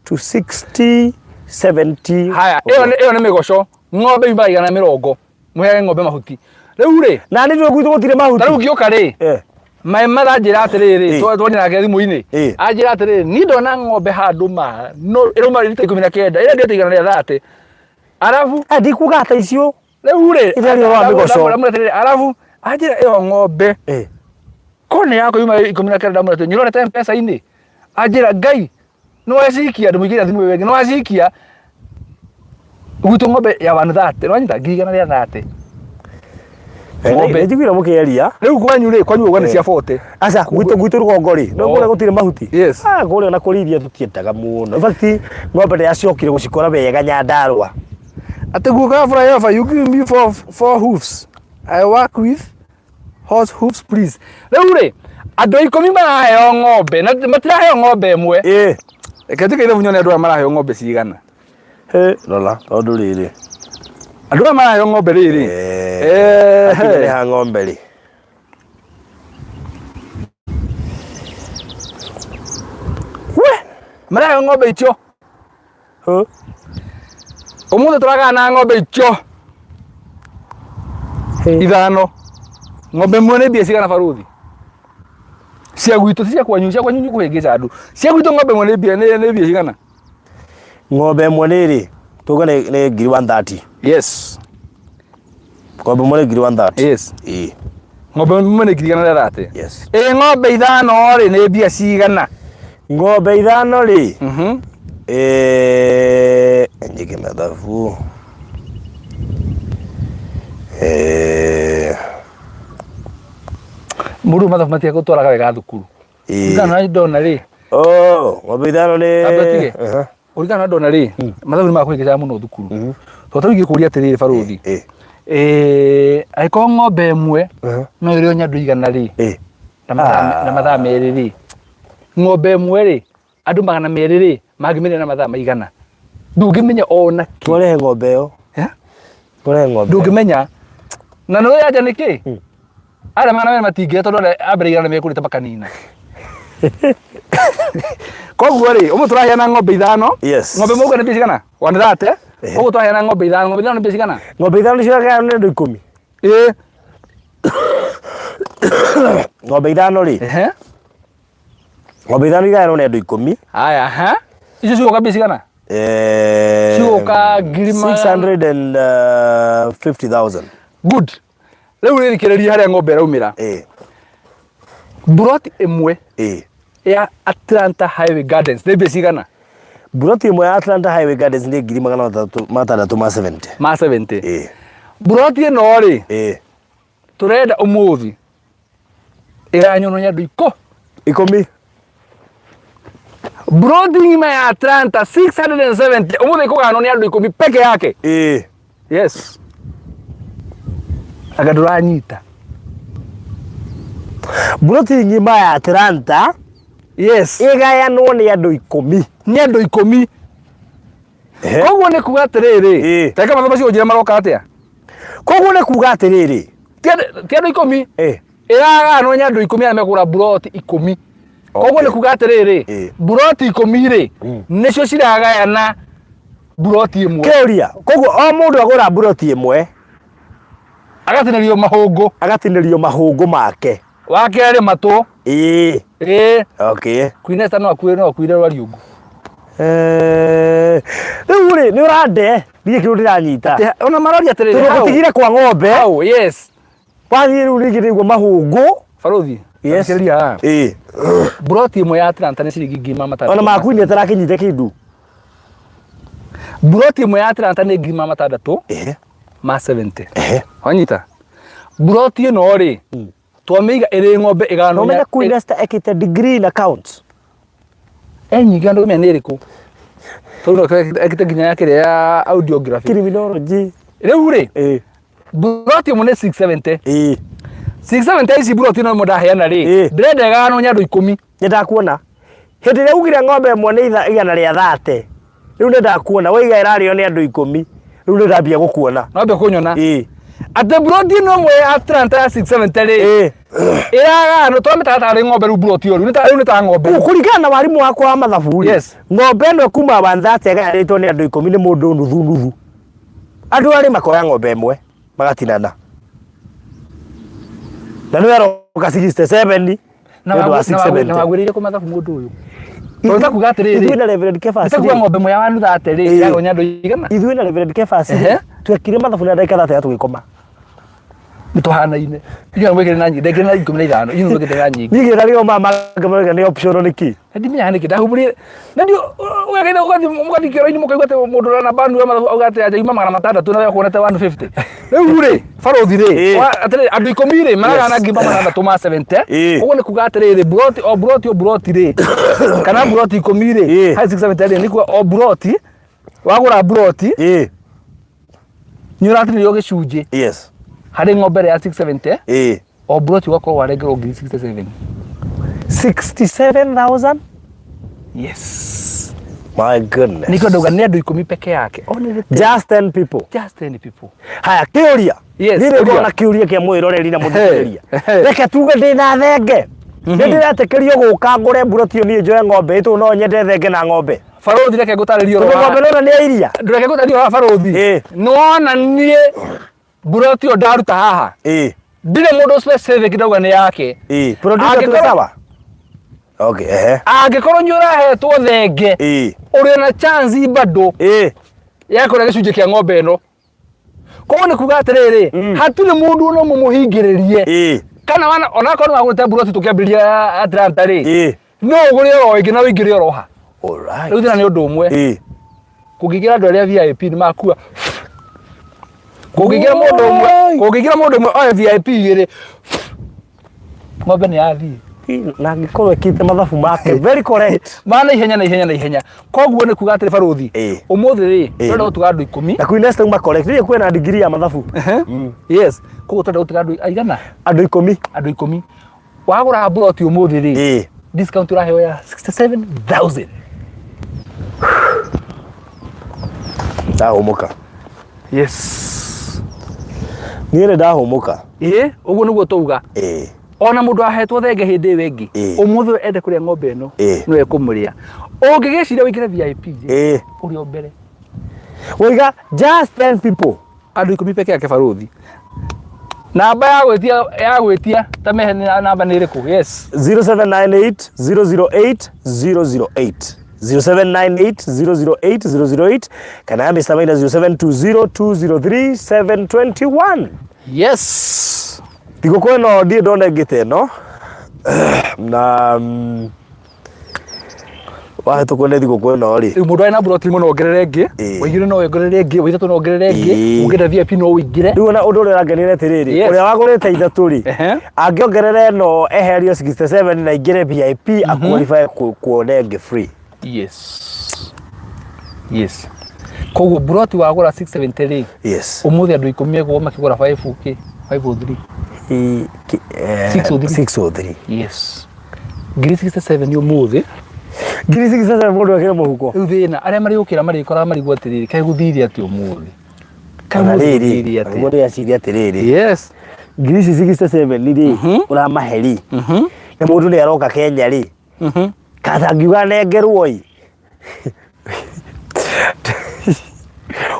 to 60, 70. Haya, ĩyo nĩ ĩyo nĩ mĩgoco. Ng'ombe yumaga 120. Mũheage ng'ombe mahuti. Rĩu rĩ, Na nĩ gwitũ gũtirĩ ta mahuti. rĩu ngĩũka rĩ, Eh. maĩ maranjĩra atĩrĩrĩ, Ĩ. twaria nake thimũ-inĩ. Ĩ. Anjĩra atĩrĩrĩ, niĩ ndona ng'ombe handũ ma, no ĩrauma rita 19, ĩrendio ta 130. Arabu Ah, ndikuga ta icio. rĩu rĩ, Ĩrĩa ũhoro wa mĩgoco. ndamwĩra atĩrĩrĩ, arabu anjĩra ĩyo ng'ombe Eh. ko nĩ yakwa yuma 19 ndamwĩra atĩrĩ, nyũrorete M-Pesa-inĩ. Anjĩra Ngai nĩ wacikia, ndĩmũigĩrĩra thimũ ĩyo ĩngĩ, nĩ wacikia gwitũ ng'ombe ya 130, nĩ wanyita 130,000. Ng'ombe. Njiguire mũkĩaria. Rĩu kwanyu rĩ, kwanyu uga nĩ cia 40. Aca, gwitũ gwitũ rũgongo rĩ, no Oh. kũrĩa gũtirĩ mahuti. Yes. Ah, kũrĩa ona kũrĩithia tũtiendaga mũno. In fact, ng'ombe ndĩracokire gũcikora wega Nyandarũa. Atĩ guka flyover, you give me four hoofs. I work with horse hoofs please. Rĩu rĩ, andũ 10 maraheo ng'ombe na matiraheo ng'ombe ĩmwe. Ĩĩ. Reke njĩke ithabu nyone andũ aya maraheo ng'ombe cigana. Hĩ, rora, tondũ rĩrĩ. Andũ aya maraheo ng'ombe rĩrĩ. Eh. Eh. ha ng'ombe rĩ. We, maraheo ng'ombe icio. Hũ. Ũmũthĩ tũragana ng'ombe icio Hĩ. 5. Ng'ombe ĩmwe nĩ mbia cigana baruthi? Cia gwitũ ti cia kwanyu, cia kwanyu nĩ kũhĩngĩca andũ. Cia gwitũ ng'ombe ĩmwe nĩ mbia nĩ mbia cigana? Ng'ombe ĩmwe nĩ rĩ, tuge nĩ ngiri 130. Yes. Ng'ombe ĩmwe nĩ ngiri 130. Yes. Ĩĩ. Ng'ombe ĩmwe nĩ ngiri 130. Yes. Ĩ ng'ombe 5 rĩ nĩ mbia cigana? Ng'ombe 5 rĩ, Mhm. eh, njike mathabu. Eh, Mũndũ mathabu matiagũtwaraga wega thukuru. ĩĩ. Kũringana na ndona rĩ, Oh, ng'ombe 5 nĩ Amba tige. Aha. kũringana na ndona rĩ, mathabu nĩ makũhĩngĩcaga mũno thukuru. Tondũ tarĩu ingĩkũria atĩrĩrĩ barũthi, Ĩĩ. eh, angĩkorwo ng'ombe ĩmwe Aha. no ĩrĩo nĩ andũ 100 rĩ, Ĩĩ. na mathaa na mathaa 2 rĩ, ng'ombe ĩmwe rĩ, andũ 200 rĩ, mangĩmĩrĩa na mathaa maigana? Ndũngĩmenya ona kĩ. Twarehe ng'ombe ĩyo. Eh? Twarehe ng'ombe. Ndũngĩmenya. Na nĩ ũĩ anja nĩ kĩ? Arĩa 200 matingĩrĩa tondũ arĩa a mbere 100 nĩmekũrĩte makanina. Koguo rĩ, ũmũthĩ tũraheana ng'ombe 5. Yes. Ng'ombe ĩmwe ũguo nĩ mbia cigana? 130. Ehe. Koguo tũraheana ng'ombe 5. Ng'ombe 5 nĩ mbia cigana? Ng'ombe 5 nĩcio iragayanwo nĩ andũ 10. Ĩĩ. Ng'ombe 5 rĩ, Ehe. ng'ombe 5 igayanwo nĩ andũ 10. Haya, ha? Icio cigũka mbia cigana? Eh, Cigũka ngiri ma- 650,000. Good. Rĩu rĩthikĩrĩria harĩa ng'ombe ĩraumĩra. Ĩĩ. Mburoti ĩmwe Ĩĩ. ya Atlanta Highway Gardens nĩ mbia cigana? Mburoti ĩmwe ya Atlanta Highway Gardens nĩ ngiri 670. Ma 70. Ĩĩ. Mburoti ĩno rĩ, Ĩĩ. tũrenda ũmũthĩ ĩranyonwo nĩ andũ 10. Mburoti ng'ima ya Atlanta 670 ũmũthĩ ĩkũganwo nĩ andũ 10 peke yake. Ĩĩ. Yes. Anga ndũranyita. Mburoti ng'ima ya Atlanta Yes. ĩgayanwo nĩ andũ 10. Nĩ andũ 10. Ehe. Koguo nĩ kuga atĩrĩrĩ, Ĩĩ. ta ĩka mathabu macio ũnjĩre maroka atĩa? Koguo nĩ kuga atĩrĩrĩ. Ti andũ 10. Ĩĩ. Ĩragayanwo nĩ andũ 10 arĩa mekũgũra mburoti 10. Koguo nĩ kuga atĩrĩrĩ, Ĩĩ. mburoti 10 rĩ, nĩcio ciragayana mburoti ĩmwe. Kĩũria, koguo o mũndũ agũra mburoti ĩmwe, Agatinĩrio mahũngũ. Agatinĩrio mahũngũ make. Wa kerĩ matũ. Ĩĩ. Ĩĩ. Okay. Queen Esther no akuire, no akuire rwariũngũ. Eh, rĩu rĩ nĩ ũrande niĩ kĩndũ ndĩranyita. Atĩ- Ona maroria atĩrĩrĩ, Tondũ how? gũtigire kwa ng'ombe. How? Yes. Wathiĩ rĩu rĩngĩ nĩguo mahũngũ. Barũthi. Yes. Thikĩrĩria haha. Ĩĩ. Mburoti ĩmwe ya Atlanta nĩ ciringi 600,000. Ona makuini atarakinyite kĩndũ. Mburoti ĩmwe ya Atlanta nĩ 600,000 Ehe. ma 70. Ehe. Wanyita? Mburoti ĩno rĩ, twamĩiga ĩrĩ ng'ombe Na ũmenye ĩgano Queen Esther ekĩte degree in accounts. e nyingĩ andũ menya nĩ ĩrĩkũ. Tondũ no ekĩte nginya ya kĩrĩa ya audiography. Criminology. Rĩu rĩ, Ĩĩ. mburoti ĩmwe nĩ 670. Ĩĩ. 670 ici mburoti ĩno ĩmwe ndaheana rĩ, Ĩĩ. ndĩrenda ĩgayanwo nĩ andũ 10. Nĩ ndakuona. Hĩndĩ ĩrĩa ugire ng'ombe ĩmwe nĩ 130. Rĩu nĩ ndakuona waiga ĩrarĩo nĩ andũ 10. Rĩu nĩ ndambia gũkuona. No ambia kũnyona. Ĩĩ. Atĩ mburoti ĩno ĩmwe ya Atlanta ya 670 rĩ, Ĩĩ. ĩragayanwo twamĩtara tarĩ ng'ombe rĩu mburoti ĩyo rĩu nĩ ta rĩu nĩ ta ng'ombe. Kũu kũringana na warimũ wakwa wa mathabu rĩ, Yes. ng'ombe ĩno kuma 130 ĩgayanĩtwo nĩ andũ 10 nĩ mũndũ nuthu nuthu. Andũ arĩ makoya ng'ombe ĩmwe magatinana. Na nĩwe aroka 67 Na nĩ ũndũ wa na 670. wagwĩrĩire kũ mathabu mũndũ ũyũ. Tondũ takuga atĩrĩrĩ, Ithuĩ na Reverend Kefas nĩ takuga rĩ, ng'ombe ĩmwe ya 130 rĩ, Ĩĩ. ĩragwo nĩ andũ igana. ithuĩ na Reverend Kefas rĩ, Ehe. twekire mathabu na ndagĩka 30 tũgĩkoma. Nĩ tũhanaine. Inyuĩ mwĩkĩre na nyingĩ, ndekĩre na 15, inyuĩ mwĩkĩte na nyingĩ. Niĩ ngĩra mama ngamaga nĩ optional nĩkĩ? Na ndimenyaga nĩkĩ ndahumbũrire. Na ndio ũgagĩthiĩ ũgathiĩ mũgathiĩ kĩoro-inĩ mũkaigua atĩ mũndũ ũrĩa namba ya mathabu auga atĩ anja yuma 600 na we ũkuonete 150. Rĩu rĩ, barũthi rĩ, Ĩĩ. atĩrĩrĩ andũ 10 rĩ maragana Yes. 670. Ĩĩ. Ũguo nĩ kuga atĩrĩrĩ mburoti o mburoti o mburoti rĩ kana mburoti 10 rĩ Ĩĩ. harĩ 670 rĩ nĩ kuga o mburoti wagũra mburoti Ĩĩ. nĩ ũratinĩrio gĩcunjĩ Yes. harĩ ng'ombe ĩrĩa ya 670 Ĩĩ. o mburoti ũgakorwo warengerwo ngiri 67. 67,000? Yes. My goodness. Nĩkĩo ndauga nĩ andũ 10 peke yake. Only the 10. Just 10 people. Just 10 people. Haya, kĩũria. Yes, Niĩ nĩ kĩũria. ngoragwo na kĩũria kĩa mwĩroreri na mũthikĩrĩria. He. Reke tuge ndĩ na thenge. Nĩ ndĩretĩkĩrio gũka ngũre mburoti ĩyo niĩ njoe ng'ombe ĩtũ no nyende thenge na ng'ombe. Barũthi reke ngũtarĩrie Tondũ ũhoro wa ng'ombe nona nĩ ya iria. reke ngũtarĩrie ũhoro wa barũthi. Ĩĩ. Nĩwona niĩ mburoti ĩyo ndaruta haha. Ĩĩ. Ndirĩ mũndũ specific ndauga nĩ yake. Ĩĩ. Producer Angĩkorwo- tuwe sawa? Okay, ehe. Angĩkorwo nĩ ũrahetwo thenge Ĩĩ. ũrĩ na chance bado Ĩĩ. ya kũrĩa gĩcunjĩ kĩa ng'ombe ĩno. Koguo nĩ kuga atĩrĩrĩ, hatirĩ mũndũ ona ũmwe mũhingĩrĩrie. Ĩĩ. Kana wana onakorwo nĩ wagũrĩte mburoti tũkĩambĩrĩria Atlanta rĩ, Ĩĩ. no ũgũre oro ĩngĩ na ũingĩre oro ha. All right. Rĩu thĩna nĩ ũndũ ũmwe. Ĩĩ. Kũngĩingĩra andũ arĩa VIP nĩ makua. Kũngĩingĩra mũndũ ũmwe, Oi. kũngĩingĩra mũndũ ũmwe oe VIP igĩrĩ, ng'ombe nĩ yathiĩ. Na angĩkorwo ekĩte mathabu make very correct. Ma na ihenya na ihenya na ihenya. Koguo nĩ kuga atĩrĩ barũthi, Ĩĩ. ũmũthĩ rĩ, Ĩĩ. tũrenda gũtuga andũ 10. Na Queen Esther uma correct. Rĩrĩ kwĩna degree ya mathabu. Yes. Koguo tũrenda gũtuga andũ aigana? Andũ 10. Andũ 10. Wagũra mburoti ũmũthĩ rĩ, Ĩĩ. discount ũraheo ya 67,000. Ndahũmũka. Yes. Niĩ nĩ ndahũmũka. Ĩĩ, ũguo nĩguo tauga. Ĩĩ. Ona mũndũ ahetwo thenge hĩndĩ ĩyo ĩngĩ, Ĩĩ. ũmũthĩ ũyũ ende kũrĩa ng'ombe ĩno, Ĩĩ. no ekũmũrĩa. Ũngĩgĩciria ũingĩre VIP rĩ, Ĩĩ. ũrĩ o mbere. Waiga just 10 people. Andũ 10 peke yake barũthi. Namba ya gwĩtia ya gwĩtia ta mehe nĩ namba nĩ ĩrĩkũ? Yes. 0798 008 008. 0798 008 008 kana ya Mr. Maina 0720 203 721. Yes. Thigũkũ ĩno ndirĩ ndona ĩngĩ ta ĩno na wahĩtũkwo nĩ thigũkũ ĩno rĩ Rĩu mũndũ arĩ na mburoti ĩmwe no ongerere ĩngĩ, Ĩĩ. wa igĩrĩ no ongerere ĩngĩ, wa ithatũ no ongerere ĩngĩ, Ĩĩ. ũngĩenda VIP no ũingĩre. rĩu ona ũndũ ũrĩa ũrangenia nĩ atĩrĩrĩ Yes. ũrĩa wagũrĩte ithatũ rĩ Ehe. angĩongerera ĩno eherio 67 na aingĩre VIP aqualify kuona ĩngĩ free. Yes. Yes. Koguo mburoti wagũra 670 rĩ, Yes. ũmũthĩ andũ 10 megũkorwo makĩgũra 5 k 503. 603. 603. Yes. Ngiri 67 ũmũthĩ. Ngiri 67 mũndũ ekĩre mũhuko. Rĩu thĩna arĩa marĩũkĩra marĩkoraga marigwo atĩrĩrĩ, kaĩ gũthire atĩa ũmũthĩ? Kaĩ Ona ũmũthĩ rĩrĩ, gũthire atĩa? mũndũ aciria atĩrĩrĩ Yes. ngiri ici 67 rĩ ũramahe rĩ na mũndũ nĩ aroka Kenya rĩ katangiuga nengerwo ĩ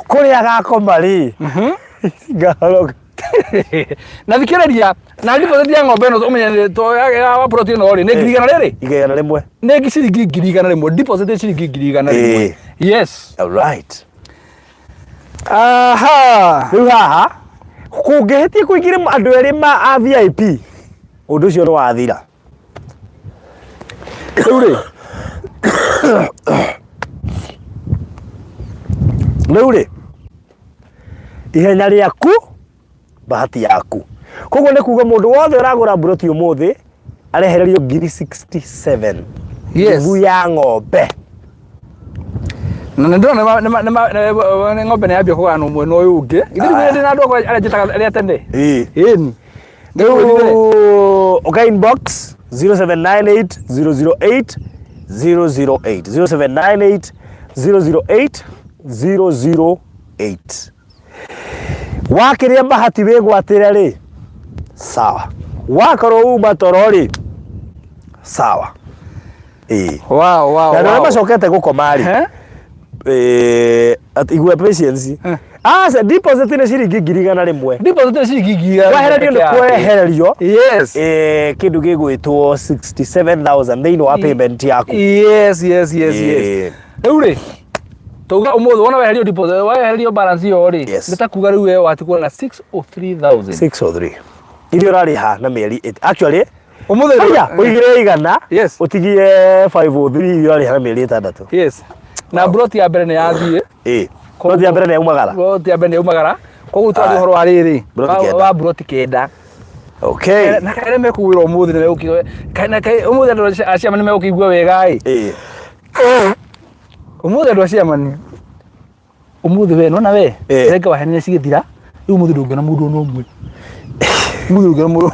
kũrĩa agakoma rĩ ngahoroka Na thikĩrĩria, Na deposit ya ng'ombe ĩno ũmenye to ya wa plot ĩno rĩ nĩ 100,000 rĩrĩ. 100,000. Nĩ ciringi 100,000. Deposit nĩ ciringi 100,000. Yes. All right. Aha. Rĩu haha kũngĩhĩtia kũingĩre andũ erĩ ma a VIP ũndũ ũcio nĩ wathira. Rĩu rĩ Rĩu rĩ ihenya rĩaku bahati yaku. Koguo nĩ kuga mũndũ wothe ũragũra mburoti ũmũthĩ arehererio 67,000. Yes. Nuthu ya ng'ombe. Na nĩ ndĩrona nĩ ng'ombe nĩ yambia kũgayanwo mwena ũyũ ũngĩ. Ithuĩ Aya. ndĩ na andũ akwa arĩa njĩtaga arĩa tene. Ĩĩ. Ĩni. Rĩu ũka inbox 0798 008 008 0798 008 008 wakĩrĩa bahati wĩgwatĩre rĩ sawa wakorwo uma toro rĩ sawa ĩĩ Wow, wow, na andũ arĩa wow. macokete gũkoma rĩ Eh? Atĩ igua patience Eh. aca deposit nĩ ciringi 100,000. Deposit nĩ ciringi 100,000. Wehererio nĩ kwehererio Yes. Kĩndũ gĩgwĩtwo 67,000 thĩinĩ wa payment yaku. Yes. Rĩu rĩ tauga ũmũthĩ wona weherio deposit weherio balance ĩyo rĩ Yes. nĩ ta kuga rĩu we watigwo na 603,000. 603 iria ũrarĩha na mĩeri actually Ũmũthĩ Aya, ũigire 100 Yes. ũtigie 503 iria ũrarĩha na mĩeri 6. Yes. Na broti ya mbere nĩ yathiĩ. Ĩĩ. Broti ya mbere nĩ yaumagara. Broti ya mbere nĩ yaumagara. Koguo twaria Aya. ũhoro wa rĩrĩ Broti 9. wa broti 9. Okay. Na kaĩ arĩa mekũgwĩra ũmũthĩ nĩ megũkĩigua na kaĩ ũmũthĩ andũ a ciama nĩ megũkĩigua wega ĩ. Ĩĩ. Ũmũthĩ andũ a ciama nĩ ũmũthĩ we nona we Eh. renga wahenire cigĩthira rĩu ũmũthĩ ndũngĩona mũndũ ona ũmwe. Ũmũthĩ ndũngĩona mũndũ.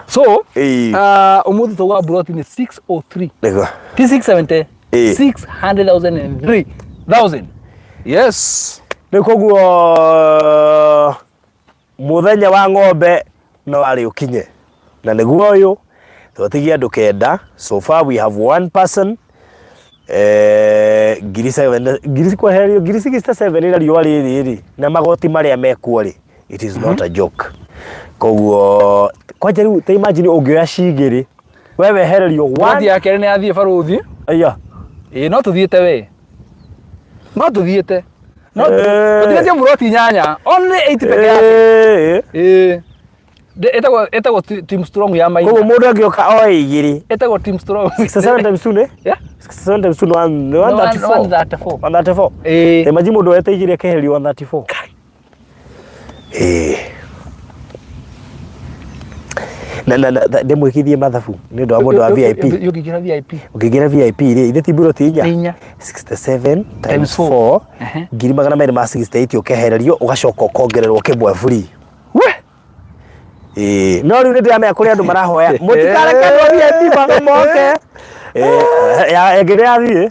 So Ĩĩ. Ũmũthĩ tauga broti nĩ 603. Nĩguo. Ti 670. Ĩĩ. 600,003,000. Yes. Rĩu koguo mũthenya wa ng'ombe no arĩ ũkinye na nĩguo ũyũ twatigia andũ 9. So far we have one person 7 ngiri kwehererio 67,000 na riũa rĩrĩ rĩ na magoti marĩa mekuo rĩ, it is not a joke. Koguo kwanja rĩu ta imagine ũngĩoya cigĩrĩ we wehererio Broti one ya kerĩ nĩ yathiĩ barũthi. Aya. Ĩĩ no tũthiĩte we. No tũthiĩte. No Eh. tũtigĩtie broti 8. Only 8 peke yake. Ĩĩ. Ĩtagwo Team Strong ya Maina. Koguo mũndũ angĩoka oe 2. Ĩtagwo Team Strong. 67 times 2 nĩ? Yeah. 67 times 2 nĩ 134. 134. 134. Ĩĩ. Imagine mũndũ oete 2 akeherio 134. Ĩĩ. Na ndĩmwĩkithie mathabu nĩ ũndũ wa mũndũ wa VIP. Ũngĩingĩra VIP. Ũngĩingĩra VIP rĩ, ithe ti mburoti 4? Nĩ 4. 67 times Times 4. 4 Ehe. 268,000 ũkehererio ũgacoka ũkongererwo kĩmwe free. We! Ĩĩ, no rĩu nĩ ndĩramenya kũrĩ andũ marahoya mũtikareke andũ a VIP moke. Ĩĩ, ya ĩngĩ nĩ yathiĩ.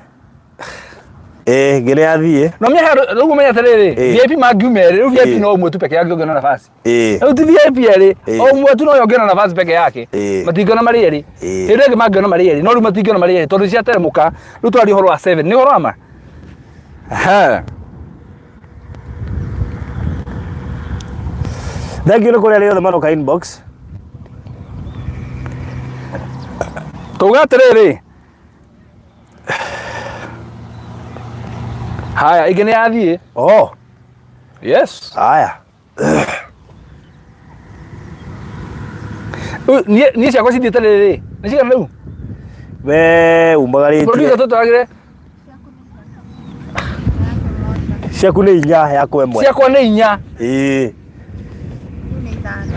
Ĩĩ, ĩngĩ nĩ yathiĩ. No menya rĩu ũmenye atĩrĩrĩ, Ĩĩ. VIP mangiuma erĩ, rĩu VIP Ĩĩ. no ũmwe tu peke yake ũngĩona nafasi. Ĩĩ. Rĩu ti VIP erĩ, Ĩĩ. o ũmwe tu nowe ũngĩona nafasi peke yake. Ĩĩ. Matingĩona marĩ erĩ. Ĩĩ. Hĩndĩ ĩngĩ mangĩona marĩ erĩ, no rĩu matingĩona marĩ erĩ tondũ ciateremũka, rĩu tũraria ũhoro wa 7, nĩ ũhoro wa ma? Aha. Thank you nĩ kũrĩ arĩa othe maroka inbox. Tauga atĩrĩrĩ, haya ĩngĩ nĩ yathiĩ. Oh, Yes. haya. Rĩu niĩ ciakwa cithiĩte rĩrĩ, nĩ cigana rĩu? We umagarĩtie. Producer tũtwaragĩre Ciaku nĩ 4 yaku 1. Ciakwa nĩ 4. Ĩĩ.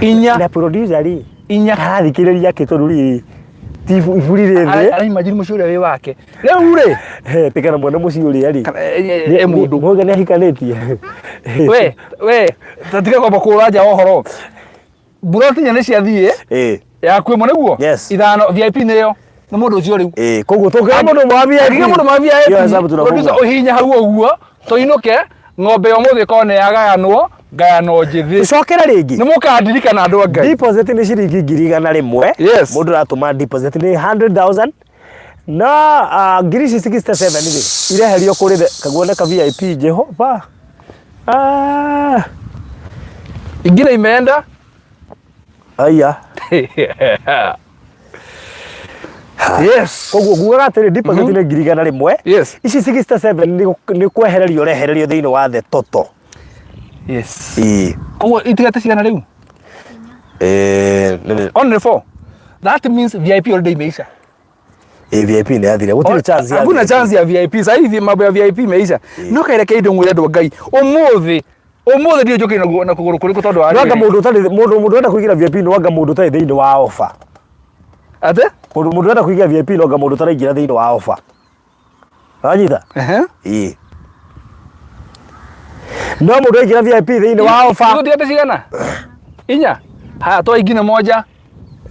4. Na producer rĩ 4. Arathikĩrĩria kĩ tondũ rĩ ti iburi rĩ thĩ. Araimagine mũciĩ ũrĩa wĩ wake. Rĩu rĩ. He, tigana mwene mũciĩ ũrĩa rĩ. Kana, e mũndũ. Mũga nĩ ahikanĩtie. We, ta tiga kwamba kũra nja ũhoro. Mburoti 4 nĩ ciathiĩ. Ĩĩ. Yaku 1 nĩguo? Yes. 5 VIP nĩyo. Nĩ mũndũ ũcio rĩu. Ĩĩ, koguo tũngĩona mũndũ ũmwe wa VIP. Angĩgĩa mũndũ wa VIP. Hiyo hesabu tunafunga. Producer ũhihinye hau ũguo, tũinũke, ng'ombe ya ũmũthĩ ĩkorwo nĩ yagayanwo, ngayano njĩthĩ. Tũcokere rĩngĩ. Nĩ mũkandirikana andũ a Ngai. Deposit nĩ ciringi 100,000. Yes. Mũndũ aratũma deposit nĩ 100,000. Na 67,000 rĩ ireherio kũrĩ kaguone ka VIP Jehova. Ah. Ingine imeenda. Aya. Yes. Koguo ngugaga atĩrĩ, deposit nĩ 100,000. Ici 67 nĩ kwehererio ũrehererio thĩinĩ wa the total. Ĩĩ. Koguo itigate cigana rĩu? Eh, Only four. That means VIP already imeisha. Ĩ, VIP nĩ yathire, gũtirĩ chance ya Hakuna VIP. chance ya VIP. Sasa hivi mambo ya VIP imeisha. No kaireke indo mwire andũ a Ngai. Ũmũthĩ ũmũthĩ ndiũ njũkĩire na kũgũrũ kũrĩkũ tondũ wa Nwanga rĩrĩ. mũndũ ũtarĩ mũndũ ũrenda kũingĩra VIP nwanga mũndũ ũtarĩ thĩinĩ wa offer. Atĩ? Mũndũ ũrenda kũingĩra VIP nwanga mũndũ ũtaraingĩra thĩinĩ wa offer. Wanyita? Ehe. Ĩĩ. No mũndũ aingĩra VIP thĩinĩ wa offer. Igũtigate cigana? Inya. Haya toa ingine moja.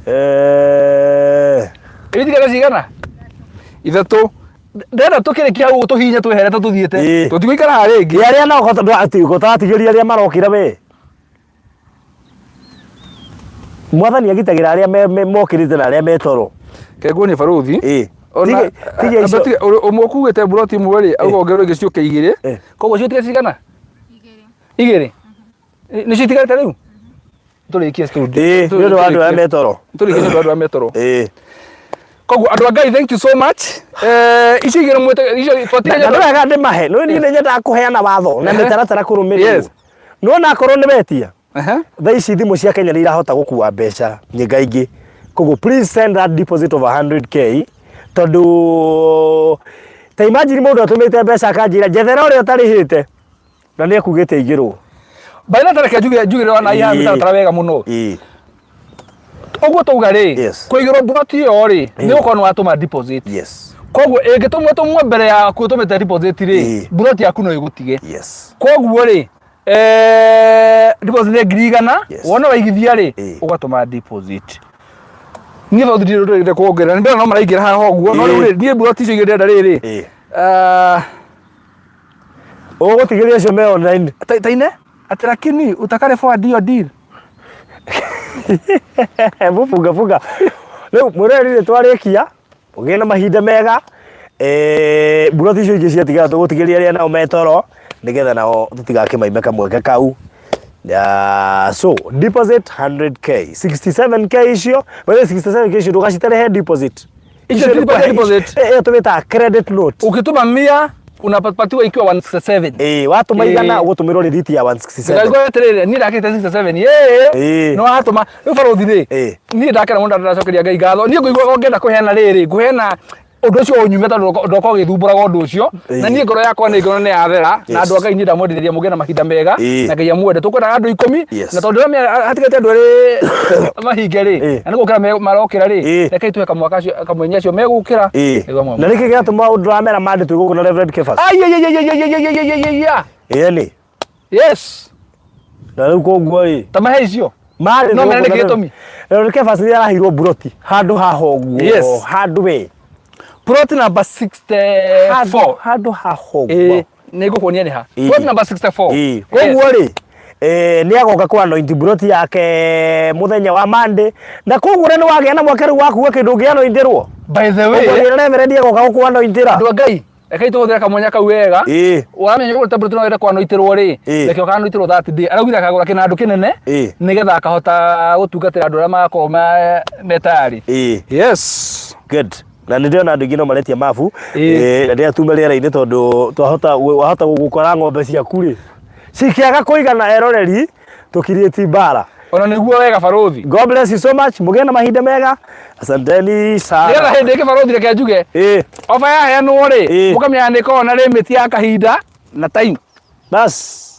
Eh. Itigate cigana? Ithatũ. Ndĩrenda tũkĩrĩkia hau tũhinye tweherete tũthiĩte. Ĩĩ. Tũtigũikara haha rĩngĩ. Ĩ, arĩa nao ũtaratigĩria arĩa marokĩra we. Mwathani agitagĩra arĩa mokĩrĩte na arĩa me toro. Ke nguonie barũthi. Ĩĩ. Ona Tige icio. Ũmwe ũkuĩte mburoti ĩmwe rĩ, auga ongererwo ingĩ ciũke igĩrĩ. Koguo cio itigaire cigana? Igĩrĩ. Nĩcio itigarĩte rĩu? Tũrĩkie studio. Ĩĩ, nĩ ũndũ wa andũ arĩa me toro. Tũrĩkie nĩ ũndũ wa andũ arĩa me toro. Ĩĩ. Koguo andũ a Ngai, thank you so much. Icio igĩrĩ mwĩte icio twatigire. Na ndũrega ndĩmahe, nĩ niĩ nĩ nyendaga kũheana watho na mĩtaratara kũrũmĩrĩrwo. Nĩwona akorwo nĩ wetia, thaa ici thimũ cia Kenya nĩ irahota gũkua mbeca nyingaingĩ. Koguo please send that deposit of 100K, tondũ ta imagine mũndũ atũmĩte mbeca akanjĩra njethera ũrĩa ũtarĩhĩte na nĩ ekugĩte aigĩrwo. By the way, reke njuge njugĩre ona iha mĩtaratara wega mũno. Ũguo twauga rĩ, kũigĩrwo mburoti ĩyo rĩ, nĩ gũkorwo nĩ watũma deposit. Koguo ĩngĩtũmwo tũmwo mbere yaku ũtũmĩte deposit rĩ, mburoti yaku no ĩgũtige. Koguo rĩ, deposit nĩ 100,000, wona waigithia rĩ, ũgatũma deposit. Niĩ bauthi ndirĩ ũndũ ndĩrenda kuongerera, nĩ ndĩrona no maraingĩra haha ũguo, no rĩu rĩ, niĩ mburoti icio igĩrĩ ndĩrenda rĩrĩ, Ũgũtigĩria acio me online. Taine? Ati lakini utakare forward hiyo deal. Mũbunga bunga. Rĩu mwĩroreri nĩ twarĩkia, ũgĩe na mahinda mega. Mburoti icio ingĩ ciatigara tũgũtigĩria arĩa nao me toro nĩgetha nao tũtigakĩmaime kamweke kau. So deposit 100K, 67K icio, by the way 67K icio ndũgaciterehe deposit. Icio Icio nĩ deposit. deposit. Ĩyo tũmĩtaga credit note. Ukituma 100 unapatiwa ikiwa 167. Ĩĩ, watũma 100 ũgũtũmĩrwo rĩthiti ya 167. Ndũkaigua atĩrĩrĩ, niĩ ndakĩte 67. Ĩĩ. Ĩĩ. Nĩ watũma. Rĩu barũthi rĩ, Ĩĩ. niĩ ndakena mũno ndĩracokeria Ngai ngatho. Niĩ ngũigua ngĩenda kũheana rĩrĩ, ngũheana ũndũ ũcio ũnyume tondũ ndoka ũgĩthumbũraga ũndũ ũcio. Na niĩ ngoro yakwa nĩ ngoro nĩ yathera. Na andũ a Ngai niĩ ndamwendithĩria mũgĩe na mahinda mega. Na Ngai amwende. Tũkwendaga andũ 10. Na tondũ ndĩramenya hatigĩte andũ erĩ mahinge rĩ, na nĩ gũkĩra marokĩra rĩ, rekei tũhe kamwaka acio kamwenya acio megũkĩra. Na nĩkĩ gĩatũma ũndũ ũramera mandĩ twĩ gũkũ na Reverend Kefas? Aiaiaiaiaiaiaiaiaia. Ĩni. Yes. Na rĩu koguo rĩ. Ta mahe icio. Marĩ No mene nĩkĩ gĩtũmi? Reverend Kefas nĩ araheirwo mburoti handũ haha ũguo. Handũ we. Plot number 64. Handũ haha ũguo. Nĩ ngũkuonia nĩ ha. Plot number 64. Koguo rĩ, nĩ agoka kwa anoint mburoti yake mũthenya wa Monday, na koguo nĩ wagĩa na mweke rĩu wa kuga kĩndũ ũngĩanointirwo. By the way, Ũguo Reverend agoka gũkũanointĩra. Andũ a Ngai, rekei tũhũthĩre kamwanya kau wega. Wamenya ũgũrĩte mburoti no wende kũanoitĩrwo rĩ, reke ũkanoitĩrwo that day. Araugire akagũra kĩnandũ kĩnene nĩgetha akahota gũtungatĩra andũ arĩa magakorwo me tayari. Yes. Good. Na nĩ ndĩrona andũ aingĩ no maretia mabu. Na ndĩrenda tume rĩera-inĩ tondũ twahota wahota gũkora ng'ombe ciaku rĩ cikĩaga kũigana eroreri tũkiriĩti mbara. Ona nĩguo wega barũthi. God bless you so much. Mũgĩe na mahinda mega. Asanteni sana. Nĩgetha hĩndĩ ĩngĩ barũthi reke njuge. Oba yaheanwo rĩ, mũkamenya nĩ ĩkoragwo na limit ya kahinda na time. Bas.